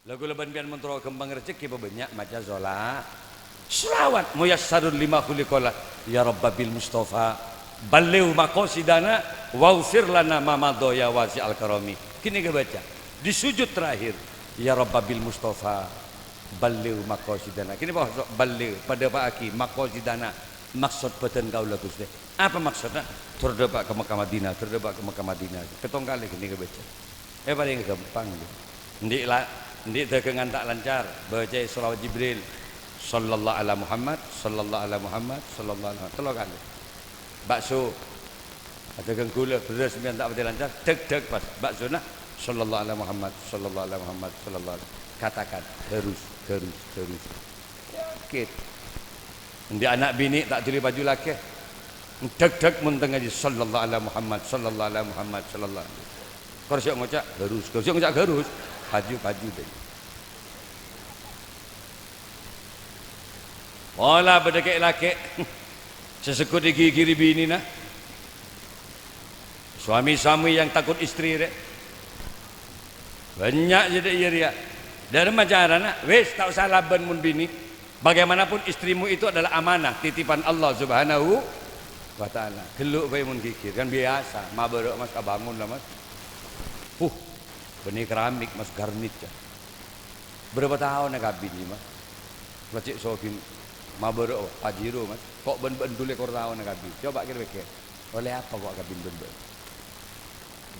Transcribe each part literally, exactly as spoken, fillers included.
La ghulâ bân sampèyan mon terro ghâmpang rejhekkè pabânnya' maca shola-, sholawat, "Muyassarun lima khuliqa lah, ya Rabba bil Mustafa, balligh maqasidana, waghfir lana ma madha ya wasi'al karami." Ghânèka bâca. Di sujud terakhir, "Ya Rabba bil Mustafa, balligh maqasidana." Ghânèka bâca, "Balligh, padâpa'aghi maqasidana, maksod bâdân kaulâ, Ghustè." Apa maksodda? Terro dâpa' ka Mekkah Madinah, terro dâpa' ka Mekkah Madinah. Pèttong kalè ghânèka bâca. Eh, palèng ghâmpang, ghi. Endi' la-, endi' dâgângan ta' lancar, bâcaè sholawat Jibril, "Shallallahu ala Muhammad, shallallahu ala Muhammad, shallallahu ala Muhammad." Tello kalè. Bakso, adâgâng ghulâ, bherrâs sampèyan ta' patè lancar, dâk-dâk pas. Baksona, "Shallallahu ala Muhammad, shallallahu ala Muhammad, shallallahu ala." Katakan, "Harus, harus, harus." Yakin. Endi' ana' binè' ta' dhuli paju lakè. Dâk-dâk mon tengngajhi, "Shallallahu ala Muhammad, shallallahu ala Muhammad, shallallahu." Kor sè ngoca' gharus, kor sè ngoca' gharus, paju-paju dâ'. Pola bâdâ kè'-lakè' sè sèkot èghighiri binèna. Suami-suami yang takut istri rè. Bânnya' sè dâ' iyâ rèya. Dâremma carana, wis, ta' osa labân mon binè. Bagaimanapun istrimu itu adalah amanah, titipan Allah Subhanahu wa Ta'ala. Ghellu' bhâi mon ghighir, kan biyasa, mabârâ', Mas, abângon la, Mas. Huh, bânnè keramik, Mas, garnit, ya. Bârâmpa taon èkabin, Mas? La cè' soghi, mabârâ', Pajero, Mas. Ko' bân bâ'na du lèkor taon èkabin. Coba kèr-pèkkèr. Ollè apa ko' èkabin bân bâ'na?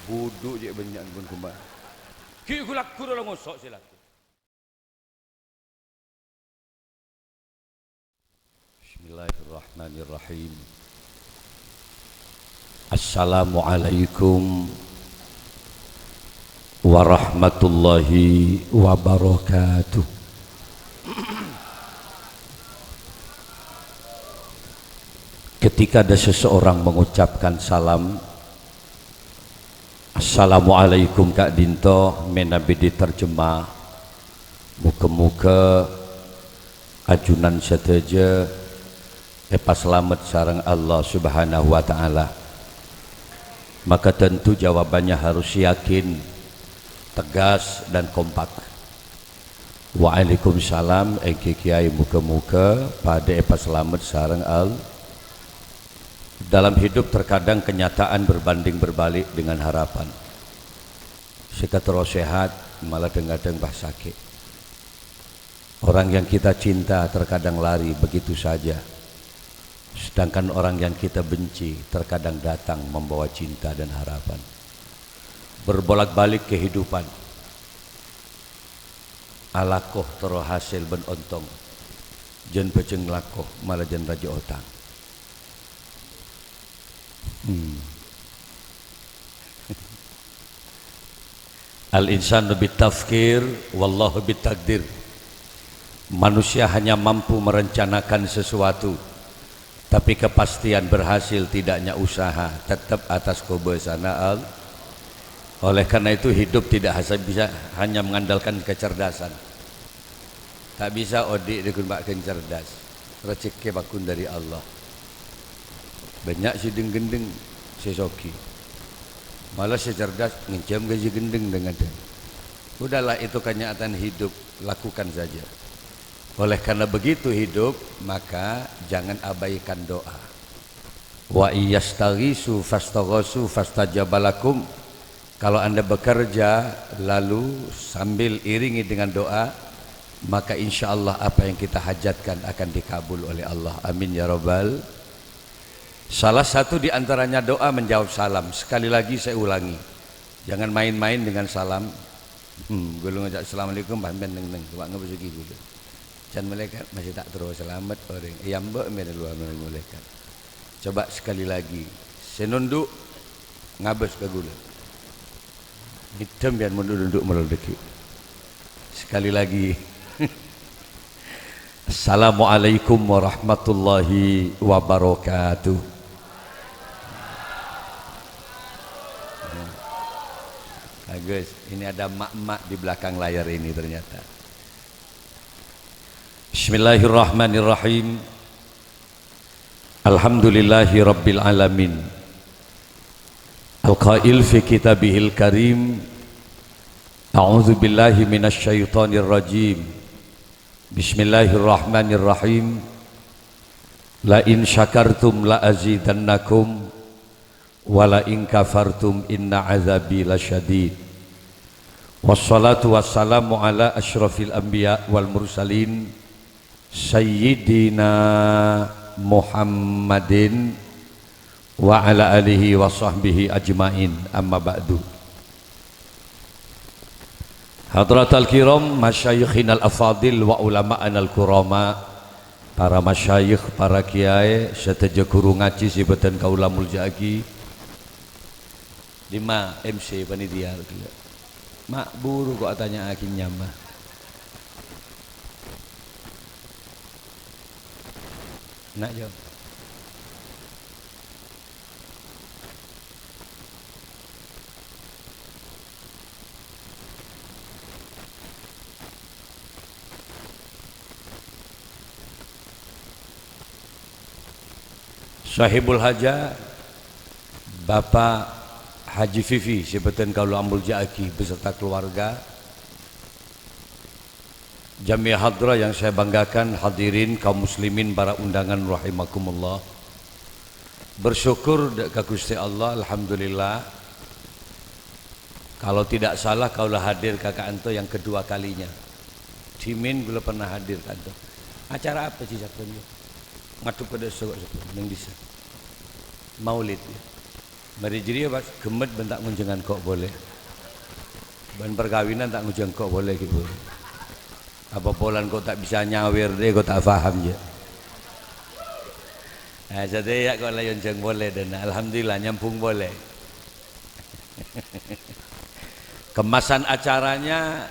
Budhu cè' bânnya'an pon ghemma. Ghi' ghu-lagghu rowa ngoso' sè lagghu. Bismillahirrahmanirrahim. Assalamualaikum warahmatullahi wabarakatuh. Ketika ada seseorang mengucapkan salam, "Assalamualaikum," ka'dinto mènabi diterjemah, "Moghâ-moghâ ajunan sadhâjâ èpasalamet sareng Allah Subhanahu wa Ta'ala." Maka tentu jawabannya harus yakin, tegas, dan kompak. "Waalaikumsalam, èngghi Kèyaè, moghâ-moghâ padâ èpasalamet sareng Al-," Dalam hidup terkadang kenyataan berbanding berbalik dengan harapan. Sè katerro sehat, malah dhâng-kadhâng pas sakè'. Orang yang kita cinta terkadang lari begitu saja, sedangkan orang yang kita benci terkadang datang membawa cinta dan harapan. Berbolak-balik kehidupan. Alako terro hasèl bân ontong. Jân bhâjâng lako, malah jân rajâ otang. Hmm. Al-insanu bit-tafkir, wallahu bit-takdir. Manusia hanya mampu merencanakan sesuatu, tapi kepastian berhasil tidaknya usaha tetap atas kobâsana Al-, Oleh karena itu, hidup tidak hasa-, bisa hanya mengandalkan kecerdasan. Ta' bisa odi' dhâggun paggun cerdas. Rejhekkè paggun dâri Allah. Bânnya' sè dhâng-ghândhâng sè soghi. Malah sè cerdas ngènjhâm ghâjhi ghândhâng dhâng-ghândhâng. Udahlah, itu kenyataan hidup, lakukan saja. Oleh karena begitu hidup, maka jangan abaikan doa. "Wa iyyastaghisu fastaghasu fastajaba lakum." Kalau Anda bekerja, lalu sambil iringi dengan doa, maka insya Allah apa yang kita hajatkan akan dikabul oleh Allah. Amin ya rabbal. Salah satu di antaranya doa menjawab salam. Sekali lagi saya ulangi, jangan main-main dengan salam. Hmm, ghulâ ngoca', "Assalamualaikum," pas sampèyan neng-neng, coba ngabâs ghi ghulâ. Can malaèkat masih ta' terro salamet orèng. Iyâ, mbok mèra luwâ malaèkat. Coba sekali lagi. Sè nondhu' ngabâs ka ghulâ. Ngèdhâm bân mon nondhu' malolo dhâggi'. Sekali lagi. Assalamualaikum warahmatullahi wabarakatuh. Bagus. Ini ada emak-emak di belakang layar ini ternyata. Bismillahirrahmanirrahim. Alhamdulillahi rabbil alamin. Al-qail fi kitabihil karim, A'udzubillahi minasyaitonirrajim. Bismillahirrahmanirrahim. La in syakartum la azidannakum, wa la in kafartum inna azabi lasyadid. Wassalatu wassalamu ala asyrafil anbiya wal mursalin, Sayyidina Muhammadin wa ala alihi wa sahbihi ajma'in, amma ba'du. Hadratal kiram, masyayikhinal afadil wa ulama'anal kurama, para masyayikh, para kiai, sadhâjâ ghuru ngajhi sè bâdhân kaulâ molja'aghi. Dimma M C panitia ghellâ'? Ma' buru kok atanya'aghi nyama. Na', jâ. Sahibul hajah, Bapak Haji Fifi, sè bâdhân kaulâ amolja'aghi beserta keluarga. Jamiah hadrah yang saya banggakan, hadirin kaum muslimin, para undangan rahimakumullah. Bersyukur dâ' ka Ghustè Allah, alhamdulillah. Kalau tidak salah, kaulâ hadir ka ka'anto yang kedua kalinya. Dhimèn kaulâ pernah hadir ka'anto. Acara apa sih, sabbhân, yâ? Ngadhep ka dâ' soro, sabbhân, neng dissa. Maulid, yâ. Marè jârèya pas ghemmet bân ta' ngonjhâng engko' polè. Bân parkabinan ta' ngonjhâng engko' polè, ghi, Bu. Apa polana kok ta' bisa nyawèr, dâ' kok ta' paham, yâ. Nah, satèya kok la èonjhâng polè, dan alhamdulillah nyambhung polè. Kemasan acaranya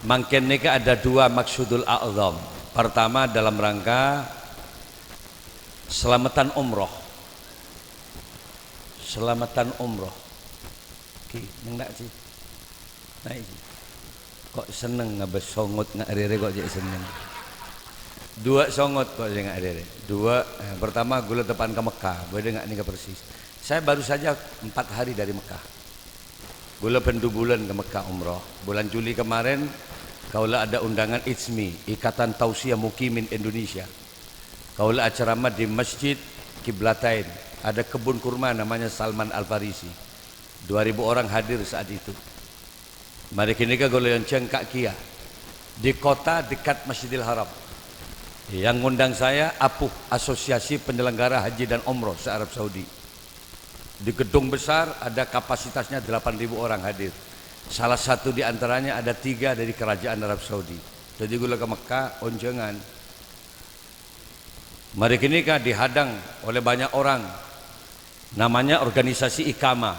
mangkèn nèka ada dua maksudul a'zam. Pertama, dalam rangka selamatan umroh. Selamatan umroh. Oke, neng na', sih. Nah, iyâ. Kok senneng ngabâs songot nga' rèrè kok cè' senneng. Dua songot kok sè nga' rèrè. Dua, eh, pertama kaulâ teppa'na ka Mekkah, bâdâ nga' nèka persis. Saya baru saja empat hari dari Mekkah. Kaulâ bân du bulân ka Mekkah umroh. Bulan Juli kemarin, kaulâ ada undangan ITSMI, Ikatan Tausiah Mukimin Indonesia. Kaulâ acaramah di Masjid Qiblatain, ada kebun kurma namanya Salman Al-Farisi. Dua ribu orang hadir saat itu. Marè ghânèka kaulâ èonjhâng ka Kia, di kota dekat Masjidil Haram. Yang ngundang saya APUH, Asosiasi Penyelenggara Haji dan Umroh se-Arab Saudi. Di gedung besar ada kapasitasnya delapan ribu orang hadir. Salah satu di antaranya ada tiga dari kerajaan Arab Saudi. Jadi kaulâ ka Mekkah onjhângan. Marè ghânèka dihadang oleh banyak orang. Namanya organisasi IKAMA,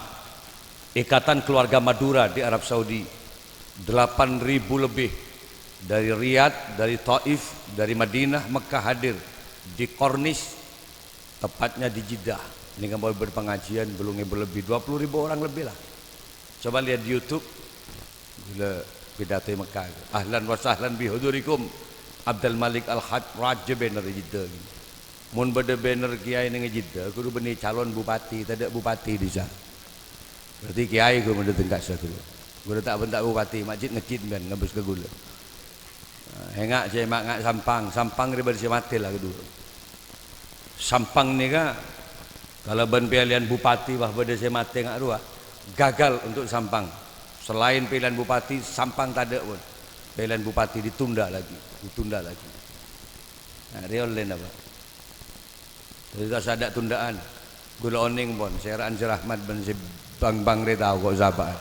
Ikatan Keluarga Madura di Arab Saudi. Delapan ribu lebih dari Riyadh, dari Taif, dari Madinah, Mekkah hadir di Kornis, tepatnya di Jeddah. Ini kan mau berpengajian, belum lebih dua puluh ribu orang lebih lah. Coba lihat di YouTube. Kaulâ pidato è Mekkah. "Ahlan wa sahlan bi hudurikum, Abdul Malik Al Haj Raj," banner è Jeddah. Mon bâdâ banner kiai neng è Jeddah, kodhu bânnè calon bupati, tadâ' bupati dissa. Berarti kiai kodhu bâdâ tengka sa kaulâ. Kaulâ ta' bân ta' bupati, ma' cè' ngejjhit bân ngabâs ka kaulâ. Enga' cè' ma' nga' Sampang, Sampang rè bâdâ sè matè la kaduwâ. Sampang nèka kalabân pèlèyan bupati, wah, bâdâ sè matè nga' rowa, gagal untuk Sampang. Selain pèlèyan bupati, Sampang tadâ' pon. Pèlèyan bupati ditunda lagi, ditunda lagi. Nah, rè ollèna, Pak. Jadi, ta' sadâ' tunda'an. Kaulâ onèng pon, sè ra'an sè rahmat bân sè bang-bang rè tao kok sapa'an.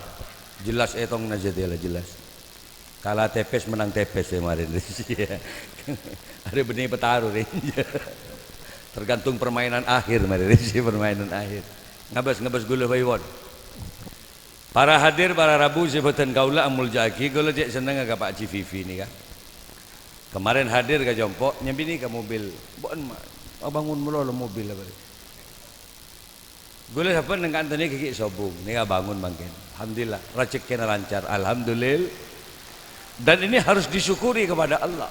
Jelas ètongna satèya la jelas. Kala tèpès, menang tèpès, ya, marèn. Arè bânnè pètaro, rè. Tergantung permainan akhir, marèn. Permainan akhir. Ngabâs, ngabâs kaulâ bhâi pon. Para hadir, para rabu sè bâdhân kaulâ amoljâ'aghi, kaulâ cè' sennengnga ka Pak Haji Fifi nèka. Kemarin hadir ka compo', nyambi nèka mobil. Bân ma-, abângon malolo mobil apa? Kaulâ sampè' neng ka'anto nèka ghi' sobung, nèka abângon mangkèn. Alhamdulillah, rejekkèna lancar. Alhamdulillah. Dan ini harus disyukuri kepada Allah.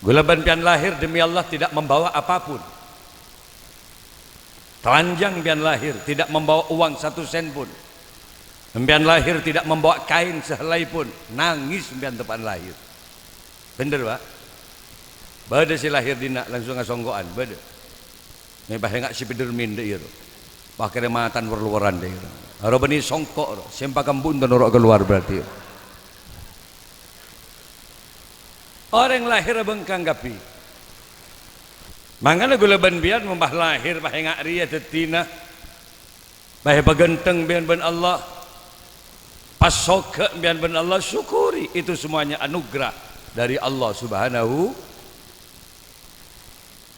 Kaulâ bân pèyan lahir demi Allah tidak membawa apapun. Telanjang pèyan lahir, tidak membawa uang satu sen pun. Sampèyan lahir tidak membawa kain sehelai pun, nangis sampèyan teppa'na lahir. Bhender, Pak? Bâdâ sè lahir dinna' langsung asongko'an, bâdâ. Mè' pas enga' sè pèdermin dâ' iyâ, ro. Pas kèrè matan wèr-lowèran dâ' iyâ, ro. Aro bânnè songko', ro. Sè pakembu enten ro kalowar berarti, ro. Orèng lahir abhângkang kabbhi. Mangkana ghulâ bân biyân mon pas lahir pas enga' rèya dhâddhina. Pas èpaghânteng biyân bân Allah, pas soghâ biyân bân Allah, syukuri, itu semuanya anugerah dari Allah Subhanahu.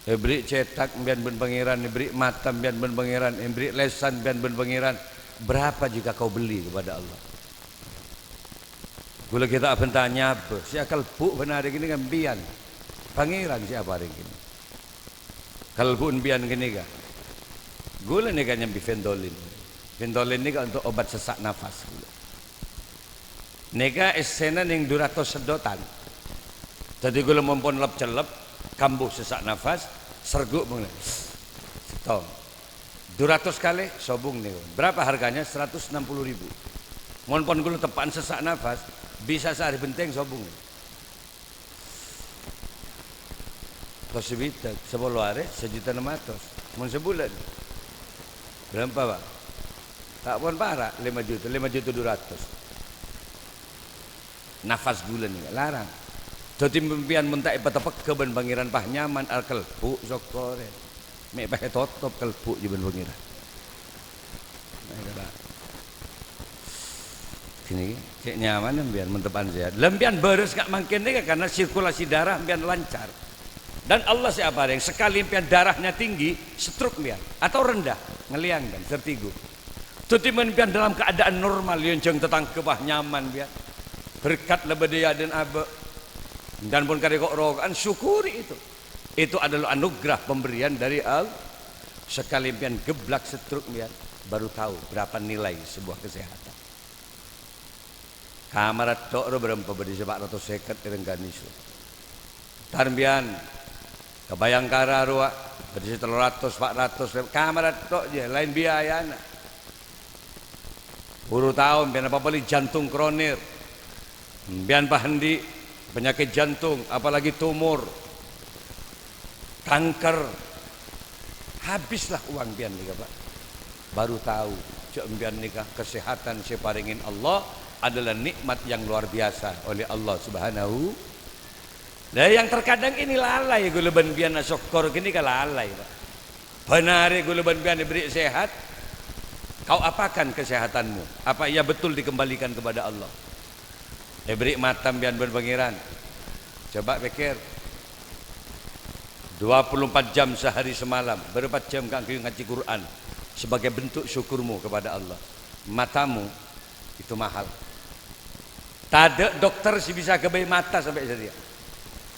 Èbherri' cèthak biyân bân Pangèran, èbherri' mata biyân bân Pangèran, èbherri' lèsan biyân bân Pangèran. Berapa jika kau beli kepada Allah? Ghulâ ghi' ta' abhânta nyabâ, sè akalbu bân arè kènè' kan biyân. Pangèran sè aparèng kènè'. Kalbu bân biyân ghânèka. Ghulâ nèka nyambi Ventolin. Ventolin nèka untuk obat sesak nafas ghulâ. Nèka èssèna nèng du ratos seddotan. Dhâddhi ghulâ mon pon lep-cellep, kambu sesak nafas, sergu' mangkèn. Settong. Du ratos kalè, sobung nèko. Berapa harganya? Seratus enam puluh ribu. Mon pon ghulâ teppa'na sesak nafas, bisa saarè bhenteng sobung. Tos sabidhâk, sapolo arè, sajuta ennem atos. Mon sabulân, bârâmpa, Pak? Ta' pon para', lèma juta, lèma juta du ratos. Nafas ghulâ nèka larang. Dhâddhi, sampèyan mon ta' èpateppegghâ bân Pangèran pas nyaman, akalbu, sokkorè. Mè' pas ètotop kalbu jiyâ bân Pangèran. Nah, itu, Pak. Sini, cè' nyaman sampèyan mon teppa'na sehat. Lah, sampèyan bârâs ka' mangkèn nèka karena sirkulasi darah sampèyan lancar. Dan Allah sè aparèng, sekali sampèyan darahnya tinggi, stroke sampèyan, atau rendah, ngèlèyang kan, vertigo. Dhâddhi, mon sampèyan dalam keadaan normal, yâ, jhâng tatangghâ pas nyaman, sampèyan. Berkat la bâdâ è adâ'na abâ'. Dan pon karè ko'-roko'an, syukuri itu. Itu adalah anugerah pemberian dari Allah. Sekali sampèyan geblak stroke, sampèyan baru tahu berapa nilai sebuah kesehatan. Kamarra tho' ro bârâmpa bâdâ sè pa' ratos sèket èrèngghâni so. Tar sampèyan ka Bhayangkara rowa bâdâ sè tello ratos, pa' ratos, kamarra tho' jiyâ, laèn biayana. Buru tao sampèyan apa bâli jantung kroner. Sampèyan pas andi' penyakit jantung, apalagi tumor, kanker. Habislah uang sampèyan nèka, Pak. Baru tahu, jhâ' sampèyan nèka kesehatan sè èparèngè Allah adalah nikmat yang luar biasa oleh Allah Subhanahu. Lah, yang terkadang ini lalai, ghulâ bân sampèyan asokkor ghânèka lalai, Pak. Bân arè ghulâ bân sampèyan èbherri' sehat, kau apakan kesehatanmu? Apa iya betul dikembalikan kepada Allah? Èbherri' mata sampèyan bân Pangèran. Coba pèkkèr. Dua puluh empat jam sehari semalam, bârâmpa jam kaangghuy ngajhi Qur'an sebagai bentuk syukurmu kepada Allah. Matamu itu mahal. Tadâ' dokter sè bisa aghâbây mata sampè' satèya.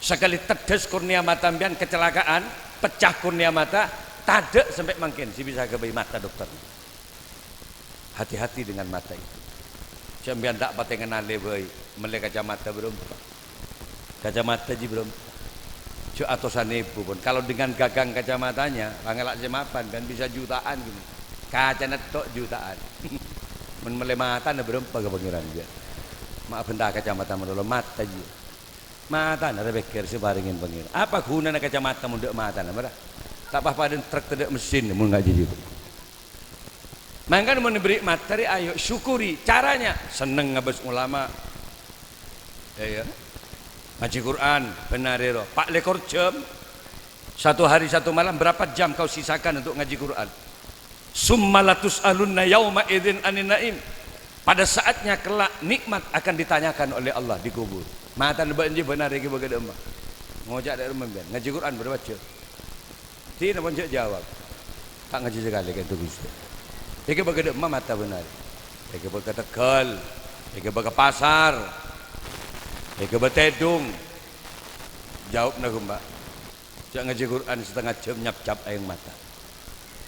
Sakalè teddhâs kornea mata sampèyan kecelakaan, pecah kornea mata, tadâ' sampè' mangkèn sè bisa aghâbây mata dokter. Hati-hati dengan mata itu. Sampèyan ta' patè ngennalè bhâi, mellè kacamata bârâmpa. Kacamata jiyâ bârâmpa. Jhâ' atosan èbu pon. Kalau dengan gagang kacamatanya, pangala' sè mapan kan bisa jutaan gini. Kacana tho' jutaan. Mon mellè matana bârâmpa ka Pangèran jiyâ. Ma' bhânta kacamata malolo, mata jiyâ. Matana rè pèkkèr sè èparèngè Pangèran. Apa ghunana kacamata mon tadâ' matana, mara? Ta' pa-padâna trek tadâ' mesin mon ngajhi jiyâ. Mangkana mon èbherri' mata rè, ayo syukuri. Caranya, senneng ngabâs ulama. Iyâ, iyâ. Ngajhi Qur'an, bân arè ro. Pa' lèkor jam. Satu hari satu malam berapa jam kau sisakan untuk ngajhi Qur'an? "Tsumma latus'alunna yauma idzin 'anin na'im." Pada saatnya kelak nikmat akan ditanyakan oleh Allah di kubur. Matana bâ'na jiyâ bân arè èghibâ ka dâ'emma. Ngoca' dâ'emma sampèyan, ngajhi Qur'an bârâmpa jam? Dinah pon jhâ' jawab. Ta' ngajhi sakalè ka'dinto, Ghustè. Èghibâ ka dâ'emma mata bân arè? Èghibâ ka Tegal, èghibâ ka pasar, èghibâ tèdung. Jawabna ghun, Pak. Jhâ' ngajhi Qur'an satengnga jam nyapcap aèng mata.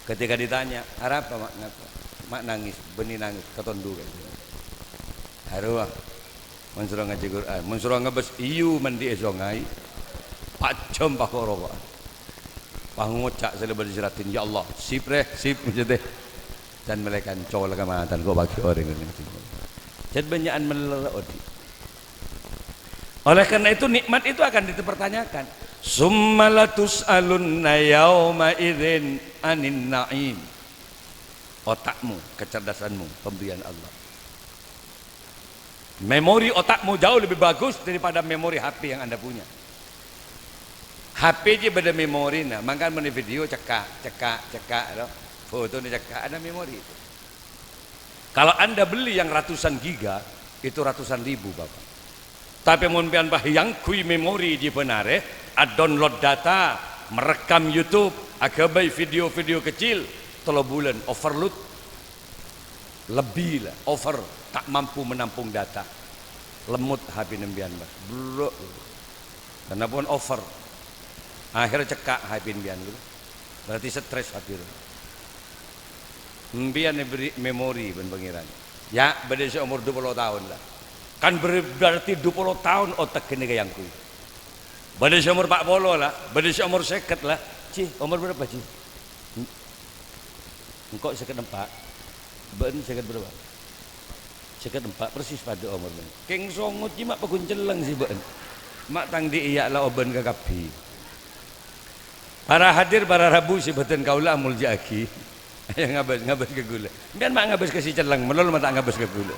Ketika ditanya, "Arapa, Ma', ngapa?" "Ma' nangis, bânnè nangis, katondu ka'dinto." Arowa. Mon soro ngajhi Qur'an, mon soro ngabâs èyu mandi'è songay, pa' jam pa' ko'-roko'an. Pas ngoca' sè la bâdâ sè raddhin, "Ya Allah, sip rè, sip," maksudnya. Can mele kanca la kamatan kok bagi orèng ngene. Can bânnya'an mellèr odi'. Oleh karena itu, nikmat itu akan dipertanyakan. "Tsumma latus'alunna yauma idzin 'anin na'im." Otakmu, kecerdasanmu, pemberian Allah. Memori otakmu jauh lebih bagus daripada memori H P yang Anda punya. H P jiyâ bâdâ memorina, mangkana mon video cekka', cekka', cekka', to. Fotona cekka', ada memori itu. Kalau Anda beli yang ratusan giga, itu ratusan ribu, Bapak. Tapè mon sampèyan pas èyangghuy memori jiyâ bân arè, a-download data, merekam YouTube, aghâbây video-video kecil, tello bulân, overload. Lebbi la, over, ta' mampu menampung data. Lemmot H P-na sampèyan, Mas. Bro. Karena pon over. Akhirnya cekka' H P-na sampèyan, gitu. Berarti stres H P-na. Sampèyan èberri' memori bân Pangèran. Ya, bâdâ sè omor dua puluh taon la. Kan ber-, berarti dua puluh taon otak ghânèka èyangghuy. Bâdâ sè omor empat puluh la, bâdâ sè omor sèket la. Ji, omor berapa, Ji? Engko' sèket empa'. Bâ'en sèket berapa? Sèket empa', persis padâ omorna. Kèng songo jiyâ ma' paggun celleng sè bâ'en. Ma' tang dhi' iyâ la obân kakabbhi. Para hadir, para rabu sè bhâdhân kaulâ amolja'aghi. Ayo ngabâs, ngabâs ka kaulâ. Sampèyan ma' ngabâs ka sè celleng, malolo ma' ta' ngabâs ka kaulâ.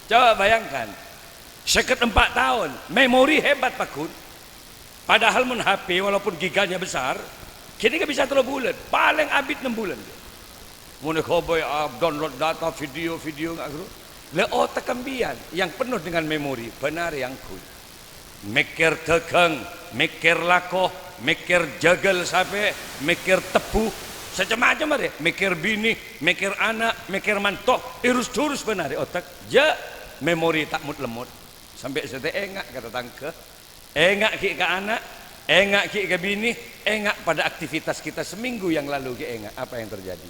Coba bayangkan, sèket empa' taon, memori hebat, paggun. Padahal mon H P, walaupun giganya besar, ghânèka bisa tello bulân, palèng abit ennem bulân. Mon èghâbây, ah, download data, video-video, nggak perlu. Lah, otak sampèyan yang penuh dengan memori, bân arè èyangghuy. Mèkkèr dhâghâng, mèkkèr lako, mèkkèr jhâghâl sapè, mèkkèr tebbhu, sacem-macem arè, mèkkèr binè, mèkkèr ana', mèkkèr manto, èrus-durus bân arè otak. Jhâ', memori ta' mot-lemmot. Sampè' satèya ènga' ka tatangghâ, ènga' ghi' ka ana', ènga' ghi' ka binè, ènga' pada aktivitas kita seminggu yang lalu ghi' ènga'. Apa yang terjadi?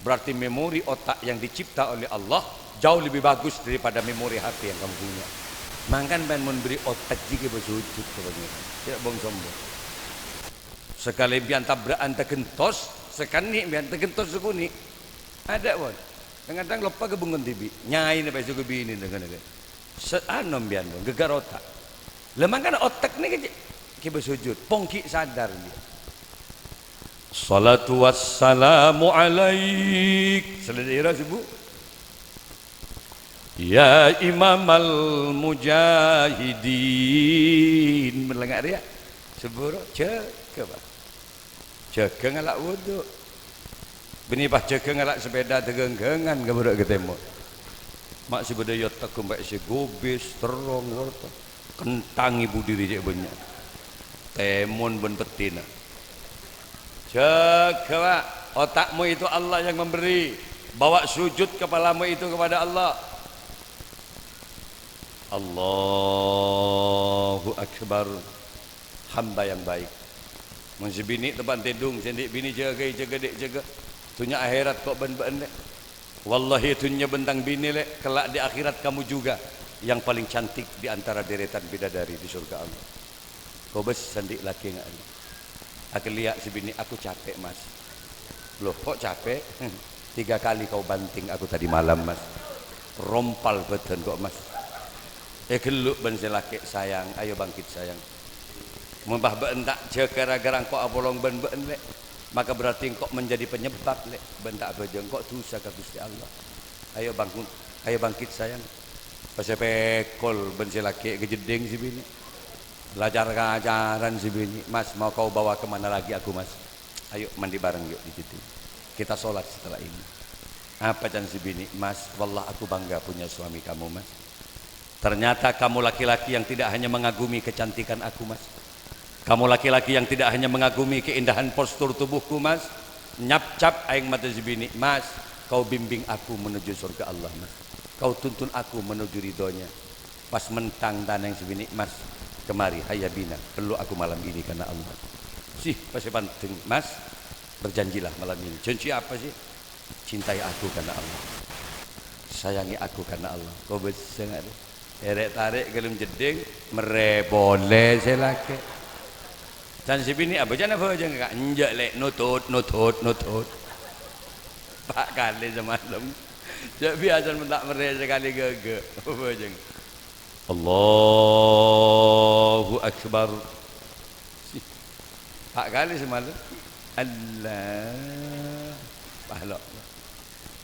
Berarti memori otak yang dicipta oleh Allah jauh lebih bagus daripada memori H P yang kamu punya. Mangkana sampèyan mon berri' otak jiyâ ghâbây sujud ka Pangèran. Jhâ' bong-sombong. Sakalè sampèyan tabra'an tagentos, sakanè' sampèyan tagentos sakonè'. Adâ', pon. Kadhâng-kadhâng loppa ka bengkona dhibi'. Nyaèna pas jhughân binè, dengan-dengan. Se-, anu, sampèyan, pon, ghâgghâr otak. Lah, mangkana otak nèka ghi-, ghâbây sujud, pong ghi' sadar, ghi. Shalatu wassalamu alaik. Salèra, Ibu. Ya imamal mujahidin. Melengak rèya. Sabârâ, jhâghâ, Pak. Jhâghâ ngala' wudu. Binè pas jhâghâ ngala' sepèda dâghânggângan ka bârâ' ka tèmor. Ma' sè bâdâ è otak ghâmpè' sè gobis, terrong, wortel. Kenthangè budiri cè' bânnya'. Tèmon bân peddhina. Jhâghâ, Pak. Otakmu itu Allah yang memberi. Bawa sujud kepalamu itu kepada Allah. Allahu Akbar. Hamba yang baik. Mon sè binè' teppa'na tèdung, sè andi' binè jâgâ, jâgâ, Dek, jâgâ. Dhunnya akhèrat kok bân bâ'en, Lè'. Wallahi, dhunnya bân tang binè, Lè', kelak di akhirat kamu juga yang paling cantik di antara deretan bidadari di surga Allah. Kobâs sè andi' lakè nga'. Aghâliya' sè binè', "Aku capek, Mas." "Loh, kok capek?" "Tiga kali kau banting aku tadi malam, Mas. Rompal bâdân kok, Mas." Èghelluk bân sè lakè', "Sayang, ayo bangkit, sayang. Mon pas bâ'en ta' jâgâ ra-ghârâ engko' apolong bân bâ'en, Lè', maka berarti engko' menjadi penyebab, Lè', bâ'en ta' abhâjâng, engko' dhusa ka Gustè Allah. Ayo bangun, ayo bangkit, sayang." Pas èpèkol bân sè lakè' ka jeddhing sè binè'. Lacar-kacaran sè binè', "Mas, mau kau bawa ke mana lagi aku, Mas? Ayo mandi bareng yuk di situ. Kita sholat setelah ini." Apa can sè binè', "Mas, wallah aku bangga punya suami kamu, Mas. Ternyata kamu laki-laki yang tidak hanya mengagumi kecantikan aku, Mas. Kamu laki-laki yang tidak hanya mengagumi keindahan postur tubuhku, Mas. Nyapcap aèng mata sè binè', Mas, kau bimbing aku menuju surga Allah, Mas. Kau tuntun aku menuju ridhonya." Pas mentang tanèng sè binè', "Mas, kemari, hayya bina, peluk aku malam ini karena Allah." "Sih, pas èpantèng, Mas, berjanjilah malam ini." "Janji apa sih?" "Cintai aku karena Allah. Sayangi aku karena Allah." Kobâs sè nga'. Èrè'-tarè' ghâlem jeddhing, merrè polè sè lakè'. Can sè binè' abâcana bhâjâng, Ka'? Enjâ', Lè', nottot, nottot, nottot. Pa' kalè samalem. Jâ' biyasana mon ta' merrè sakalè ghâghâ. Bhâjâng. Allahu Akbar. Pa' kalè samalem. Allah. Pahlo.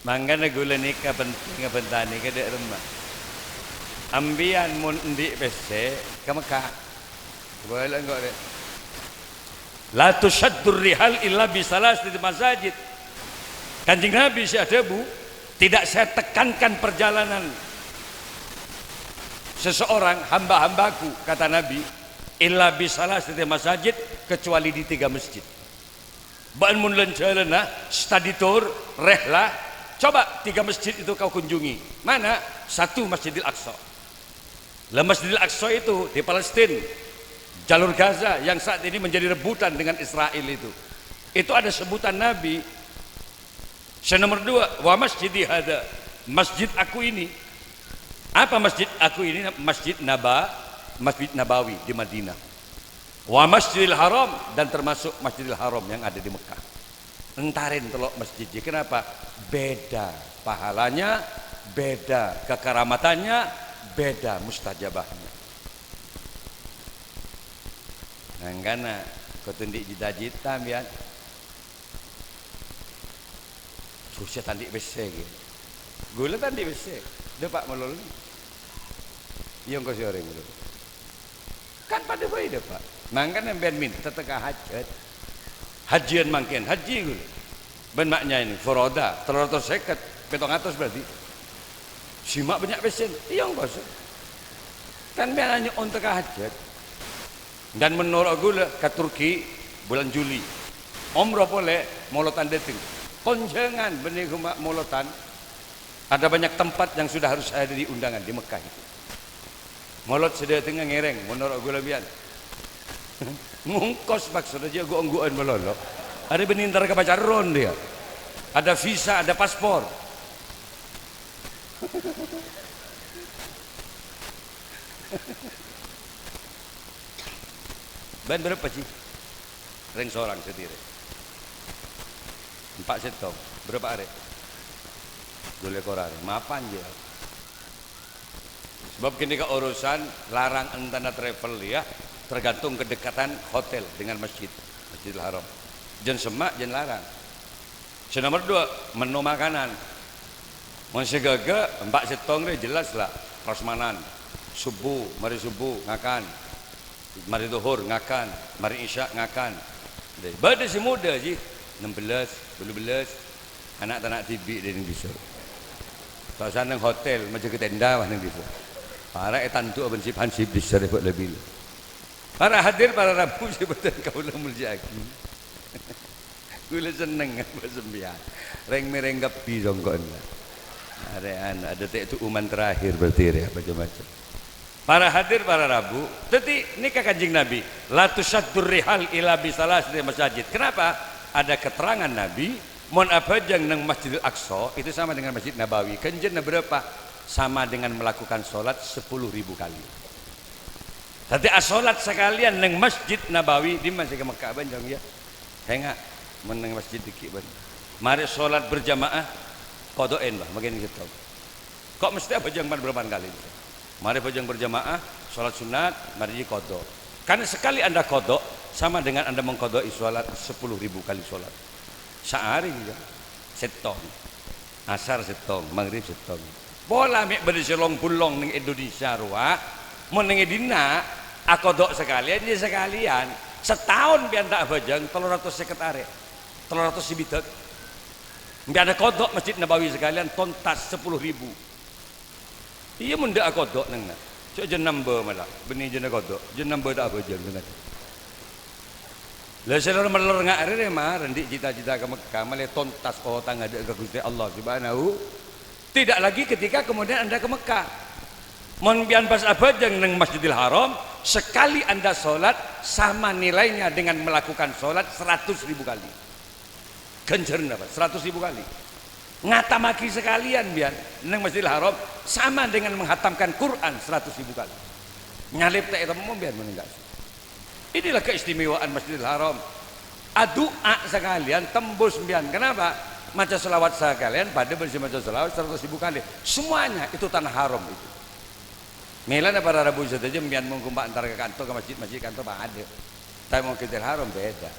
Mangkana ghulâ nèka pentingnga bân tanè ka dâ' remma. Ambiyân mon andi' pèssè, ka Mekkah. Bâlâ engko', Lè'. "La tusyaddur rihal illa bi salasati masajid." Kanjeng Nabi sè adhâbu, "Tidak saya tekankan perjalanan seseorang, hamba-hambaku," kata Nabi, "illa bi salasati masajid," kecuali di tiga masjid. Bâ'na mon lan-jhâlâna, study tour, rehlah, coba tiga masjid itu kau kunjungi. Mana? Satu, Masjidil Aqsa. Lah, Masjidil Aqsa itu di Palestina, jalur Gaza yang saat ini menjadi rebutan dengan Israel itu. Itu ada sebutan Nabi. Yang nomor dua, "Wa masjidi hadza," masjid aku ini. Apa masjid aku ini? Masjid Naba-, Masjid Nabawi di Madinah. "Wa Masjidil Haram," dan termasuk Masjidil Haram yang ada di Mekah. Entarèn tello' masjid. Kenapa? Beda pahalanya, beda kekaramatannya, beda mustajabahnya. Mangkana, kodhu andi' cita-cita, mbiyan. Susah ta' andi' pèssè, ghi. Ghulâ ta' andi' pèssè. Dâpa' malolo. Iyâ, ongkosa orèng ghulâ. Kan padâ bhâi, dâpa'. Mangkana sampèyan mènta teka hajat. Hajjiyân mangkèn, hajji ghulâ. Bân ma' nyaèna, furoda, tello ratos sèket, pèttong atos berarti. Sè ma' bânnya' pèssèna, iyâ, ongkosa. Kan sampèyan nyo'on teka hajat. Dan menoro' ghulâ ka Turki bulân Juli. Omroh polè, molodhân dâteng. Konjhângan bânnè ghumma' molodhân. Ada banyak tempat yang sudah harus saya hadiri undangan di Mekah itu. Molod sè dâtengnga ngèrèng, menoro' ghulâ sampèyan. Ngongkos maksodda jâ' ghu-ongghuwân malolo. Arè bânnè entar ka pacarron dia. Ada visa, ada paspor. Bân bârâmpa, Ji? Rèng sorang satèya. Empa' sèttong. Bârâmpa arè? Dua lèkor arè. Mapan, jâ. Sebab ghânèka urusan larang entana travel, ya, tergantung kedekatan hotel dengan masjid, Masjidil Haram. Jân semma', jân larang. Sè nomer dua, menu makanan. Mon sè ghâghâ, empa' sèttong rè jelas la, prasmanan. Subuh, marè subuh, ngakan. Marè dhuhur, ngakan. Marè isya, ngakan. Bâdâ sè modâ, Ji. Ennem belas, bâllu belas. Ana' tana' dhibi' dâ' neng dissa. Ta' osa neng hotel, majâgâ tenda, wah, neng dissa. Para ètandu'a bân sip-hansip dissa rè bâ' la-bilâ. Para hadir, para rabu sè bhâdhân kaulâ molja'aghi. Kaulâ senneng apa sampèyan. Rèng-mèrèng kabbhi songko'na. Arè anu, ada te' tu'uman terakhir berarti rè, apa macem-macem. Para hadir, para rabu, dhâddhi nèka Kanjeng Nabi, "La tusyaddur rihal ila bi salasati masajid." Kenapa? Ada keterangan Nabi, mon abhâjâng neng Masjidil Aqsa, itu sama dengan Masjid Nabawi. Ghânjhârânna berapa? Sama dengan melakukan sholat sepuluh ribu kali. Dhâddhi asolat sakalèyan neng Masjid Nabawi, dimma sè ka Mekkah, bân, Jâng, ya? Sènga', mon neng masjid dhâggi', bân. Marè solat berjamaah, kodo'èn, bâh, mangkèn sèttong. Kok mesti abhâjâng pan-bârâmpan kalè? Marè bhâjâng berjamaah, solat sunat, marè kodok. Karena sekali Anda kodok, sama dengan Anda mengkodoi solat sepuluh ribu kali solat. Saarè, ya. Sèttong. Asar sèttong, maghrib sèttong. Pola mè' bâdâ sè long-bulong neng Indonesia rowa, mon neng è dinna', akodok sakalèyan, ya sakalèyan. Sataon pèyan ta' abhâjâng tello ratos sèket arè. Tello ratos sè bidhâk. Mè' ana kodok Masjid Nabawi sakalèyan, tontas sepuluh ribu. Iyâ, mon dâ' akodok neng na. Cè' jân nambâ mala, bânnè jân akodok, jân nambâ ta' abhâjâng neng. Lah, sè lor-mellor nga' arè rè, mar, andi' cita-cita ka Mekkah, malè tontas otangnga dâ' ka Ghustè Allah Subhanahu. Tidak lagi ketika kemudian Anda ke Mekkah. Mon pèyan pas abhâjâng neng Masjidil Haram, sekali Anda sholat sama nilainya dengan melakukan sholat seratus ribu kali. Ghânjhârânna, Pak, seratus ribu kali. Ngatammaghi sakalèyan, pèyan, neng Masjidil Haram sama dengan menghatamkan Quran seratus ribu kali. Nyalib ta' ètemmo, pèyan, mon enggak. Inilah keistimewaan Masjidil Haram. Adu'a sakalèyan tembus sampèyan. Kenapa? Maca shalawat sakalèyan padâ bân sè maca shalawat saratos èbu kalè. Semuanya itu tanah haram itu. Mèlana para rabu sadhâjâ, sampèyan mon ghun pa' entar ka kanto, ka masjid-masjid kanto padâ. Tapè mon Masjidil Haram bhidhâ.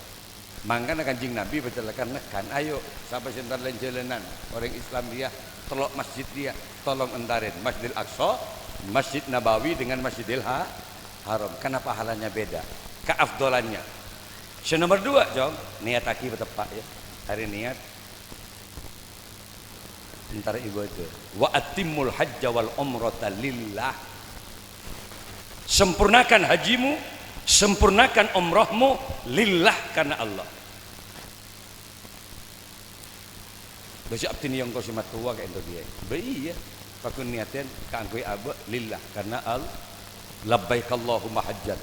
Mangkana Kanjeng Nabi pacèlèkan nèkan, "Ayo, sapa sè entar lèn-jhâlânan, orèng Islam rèya, tello' masjid rèya, tolong entarèn Masjidil Aqsa, Masjid Nabawi dengan Masjidil Ha-, Haram." Karena pahalanya beda, keafdalannya. Sè nomor dua, Cong, niyataghi pateppa', ya. Arè niyat entar ibadah. "Wa atimmul hajja wal umrata lillah." Sempurnakan hajimu, sempurnakan umrohmu lillah, karena Allah. Bâ' sè abdhina engko' sè matowa ka'dinto, Kèyaè. Bâ' iyâ, pagghun niyatèn kaangghuy abâ' lillah, karena al-, labbaik Allahumma hajjan,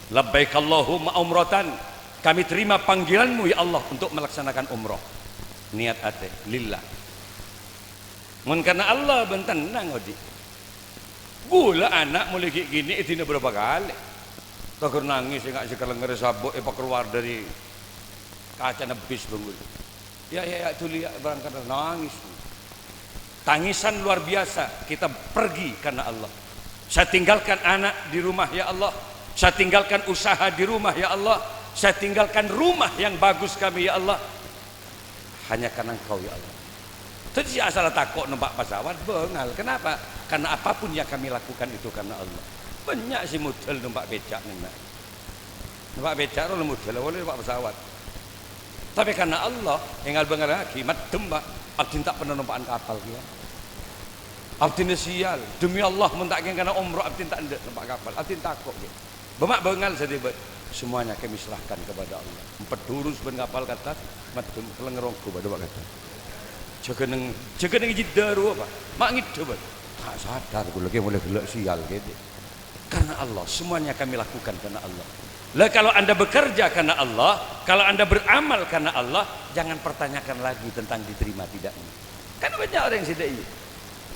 labbaik Allahumma umratan. Kami terima panggilanmu, ya Allah, untuk melaksanakan umroh. Niyat atè, lillah. Mon karena Allah, bân tennang odi'. Ghulâ ana' molaè ghi' kènè' èdina bârâmpa kalè. Tèghâr nangès, enga' sè kalèngngèrra sabâ' èpakalowar dâri kacana bis, bân ghulâ. "Ya, ya, ya, dhuli, ya, berangkat." Nangès. Tangisan luar biasa, kita pergi karena Allah. "Saya tinggalkan anak di rumah, ya Allah. Saya tinggalkan usaha di rumah, ya Allah. Saya tinggalkan rumah yang bagus kami, ya Allah. Hanya karena Engkau, ya Allah." Dhâddhi, jhâ' asalla tako' nompa' pesawat, bângal. Kenapa? Karena apapun yang kami lakukan itu karena Allah. Bânnya' sè modâl nompa' beca' nèng, na'. Nompa' beca' rowa modâl, polè nompa' pesawat. Tapè karena Allah, èngal-bângalaghi, maddem, Pak. Abdhina ta' pernah nompa'an kapal, kèya. Abdhina sial. Demi Allah, mon ta' kèng karena umroh, abdhina ta' endâ' nompa' kapal. Abdhina tako', kèya. Bâ' ma' bângal satèya, Pak. Semuanya kami serahkan kepada Allah. Empeddhâ durus bân kapal ka attas, maddem, kalèngngèrra ongghu padâ, Pak, ka attas. Jhâ' kennèng, jhâ' kennèng è Jeddah rowa, Pak. Ma' ngèdhâ, Pak. Ta' sadar ghulâ, kèya, molaè ghellâ' sial, kèya. Karena Allah, semuanya kami lakukan karena Allah. Lah, kalau Anda bekerja karena Allah, kalau Anda beramal karena Allah, jangan pertanyakan lagi tentang diterima tidaknya. Kan bânnya' orèng sè dâ' iyâ.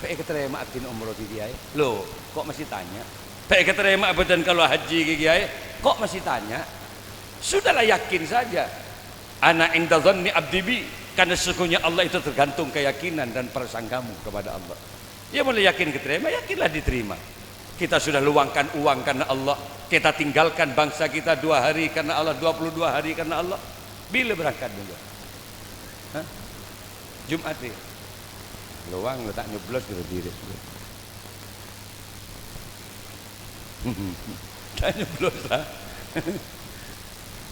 "Bâ' èkatarèma abdhina umroh, Kèyaè?" Loh, kok masih tanya? "Bâ' èkatarèma abdhina kalau haji, Kèyaè?" Kok masih tanya? Sudahlah, yakin saja. "Ana inda dhanni abdi bi," karena sesungguhnya Allah itu tergantung keyakinan dan prasangkamu kepada Allah. Ya, molaè yakin ketarèma, yakinlah diterima. Kita sudah luangkan uang karena Allah. Kita tinggalkan bangsa kita dua hari karena Allah, dua puluh dua hari karena Allah. Bilâ berangkat, Bung? Hah? Jum'at, ya? Luang, lo ta' nyoblos, kira-kira. Ta' nyoblos, ha?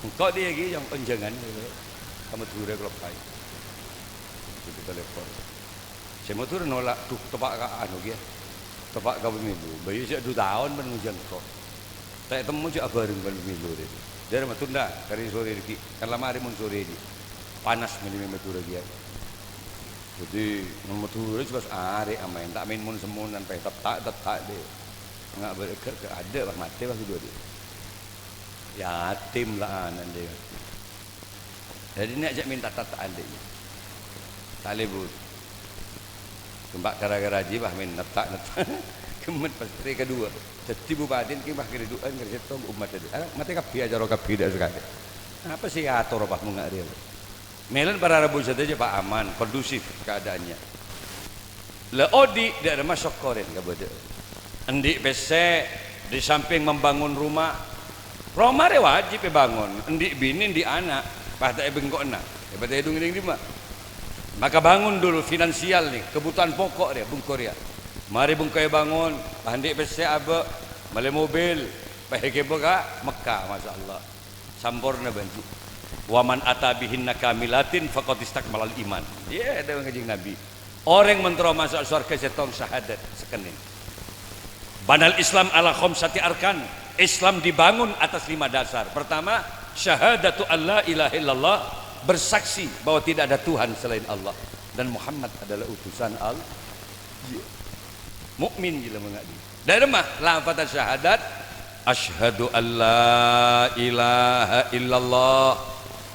Engko' dhi' ghi' yang onjhângan, gitu. Ka Madhurâ, kalau pai. Itu telepon. Sè Madhurâ nolak, "Dhu, teppa' ka anu, kèya. Teppa' ka pemilu." Bâ' iyâ, jhâ' dhu taon bân ngonjhâng engko'. Ta' ètemmo jhâ' abhâreng bân pemilu, rè. Dâri matunda, karè sorè rèya, kan la marè mon sorè, rè. Panas mèlè Madhurâ, kèya. Dhâddhi, mon Madhurâ jelas arè amaèn, ta' maèn mon-semmonan, pè tetta'-tetta', dhi'. Nga' bârâ' ghâr, ghâr adâ', pas matè, pas ghâdhuwâ, dhi'. Yatim la ana', dhi'. Dhâddhi, nè' jhâ' mènta tetta'-tetta'an, dhi'. Ta' lebur. Coma gara-gara jiyâ, bâh, mèn netta'-netta'. Ghemmet pas rè kaduwâ. Dhâddhi bupati nèka, bâh, kèrè du'ân, kèrè sèttong, ommat dhâddhi. Ah, matè kabbhi, acara kabbhi, dâ' sakalè. Apa sè èator, bâh, mon nga' rèya? Mèlana para rabu sadhâjâ, Pak, aman, kondusif keadaannya. La odi' dâ' remma sokkorè kabâdâ'ân. Endi' pèssè, di samping membangun rumah. Roma rè wajib èbângon, endi' binè, endi' ana', pas ta' èbengko'na, èpatèdung nèng dimma. Maka bangun dulu finansial nè, kebutuhan pokok rè, bengko rèya. Marè bengko èbângon, pas endi' pèssè abâ', mellè mobil, pas èghibâ ka Mekkah, masyaallah. Samporna bânjhi. "Wa man ata bihinna kamilatin faqad istakmalal iman." Iyâ, dâwâ Kanjeng Nabi. Orèng mon terro maso' sowarghâ sèttong syahadat sakennèng. "Banal Islam ala khamsati arkan." Islam dibangun atas lima dasar. Pertama, syahadatu alla ilaha illallah, bersaksi bahwa tidak ada Tuhan selain Allah dan Muhammad adalah utusan Allah. Iyâ. Mukmin jâ' la mangkana. Dâ' remma lafadzan syahadat, "Asyhadu an la ilaha illallah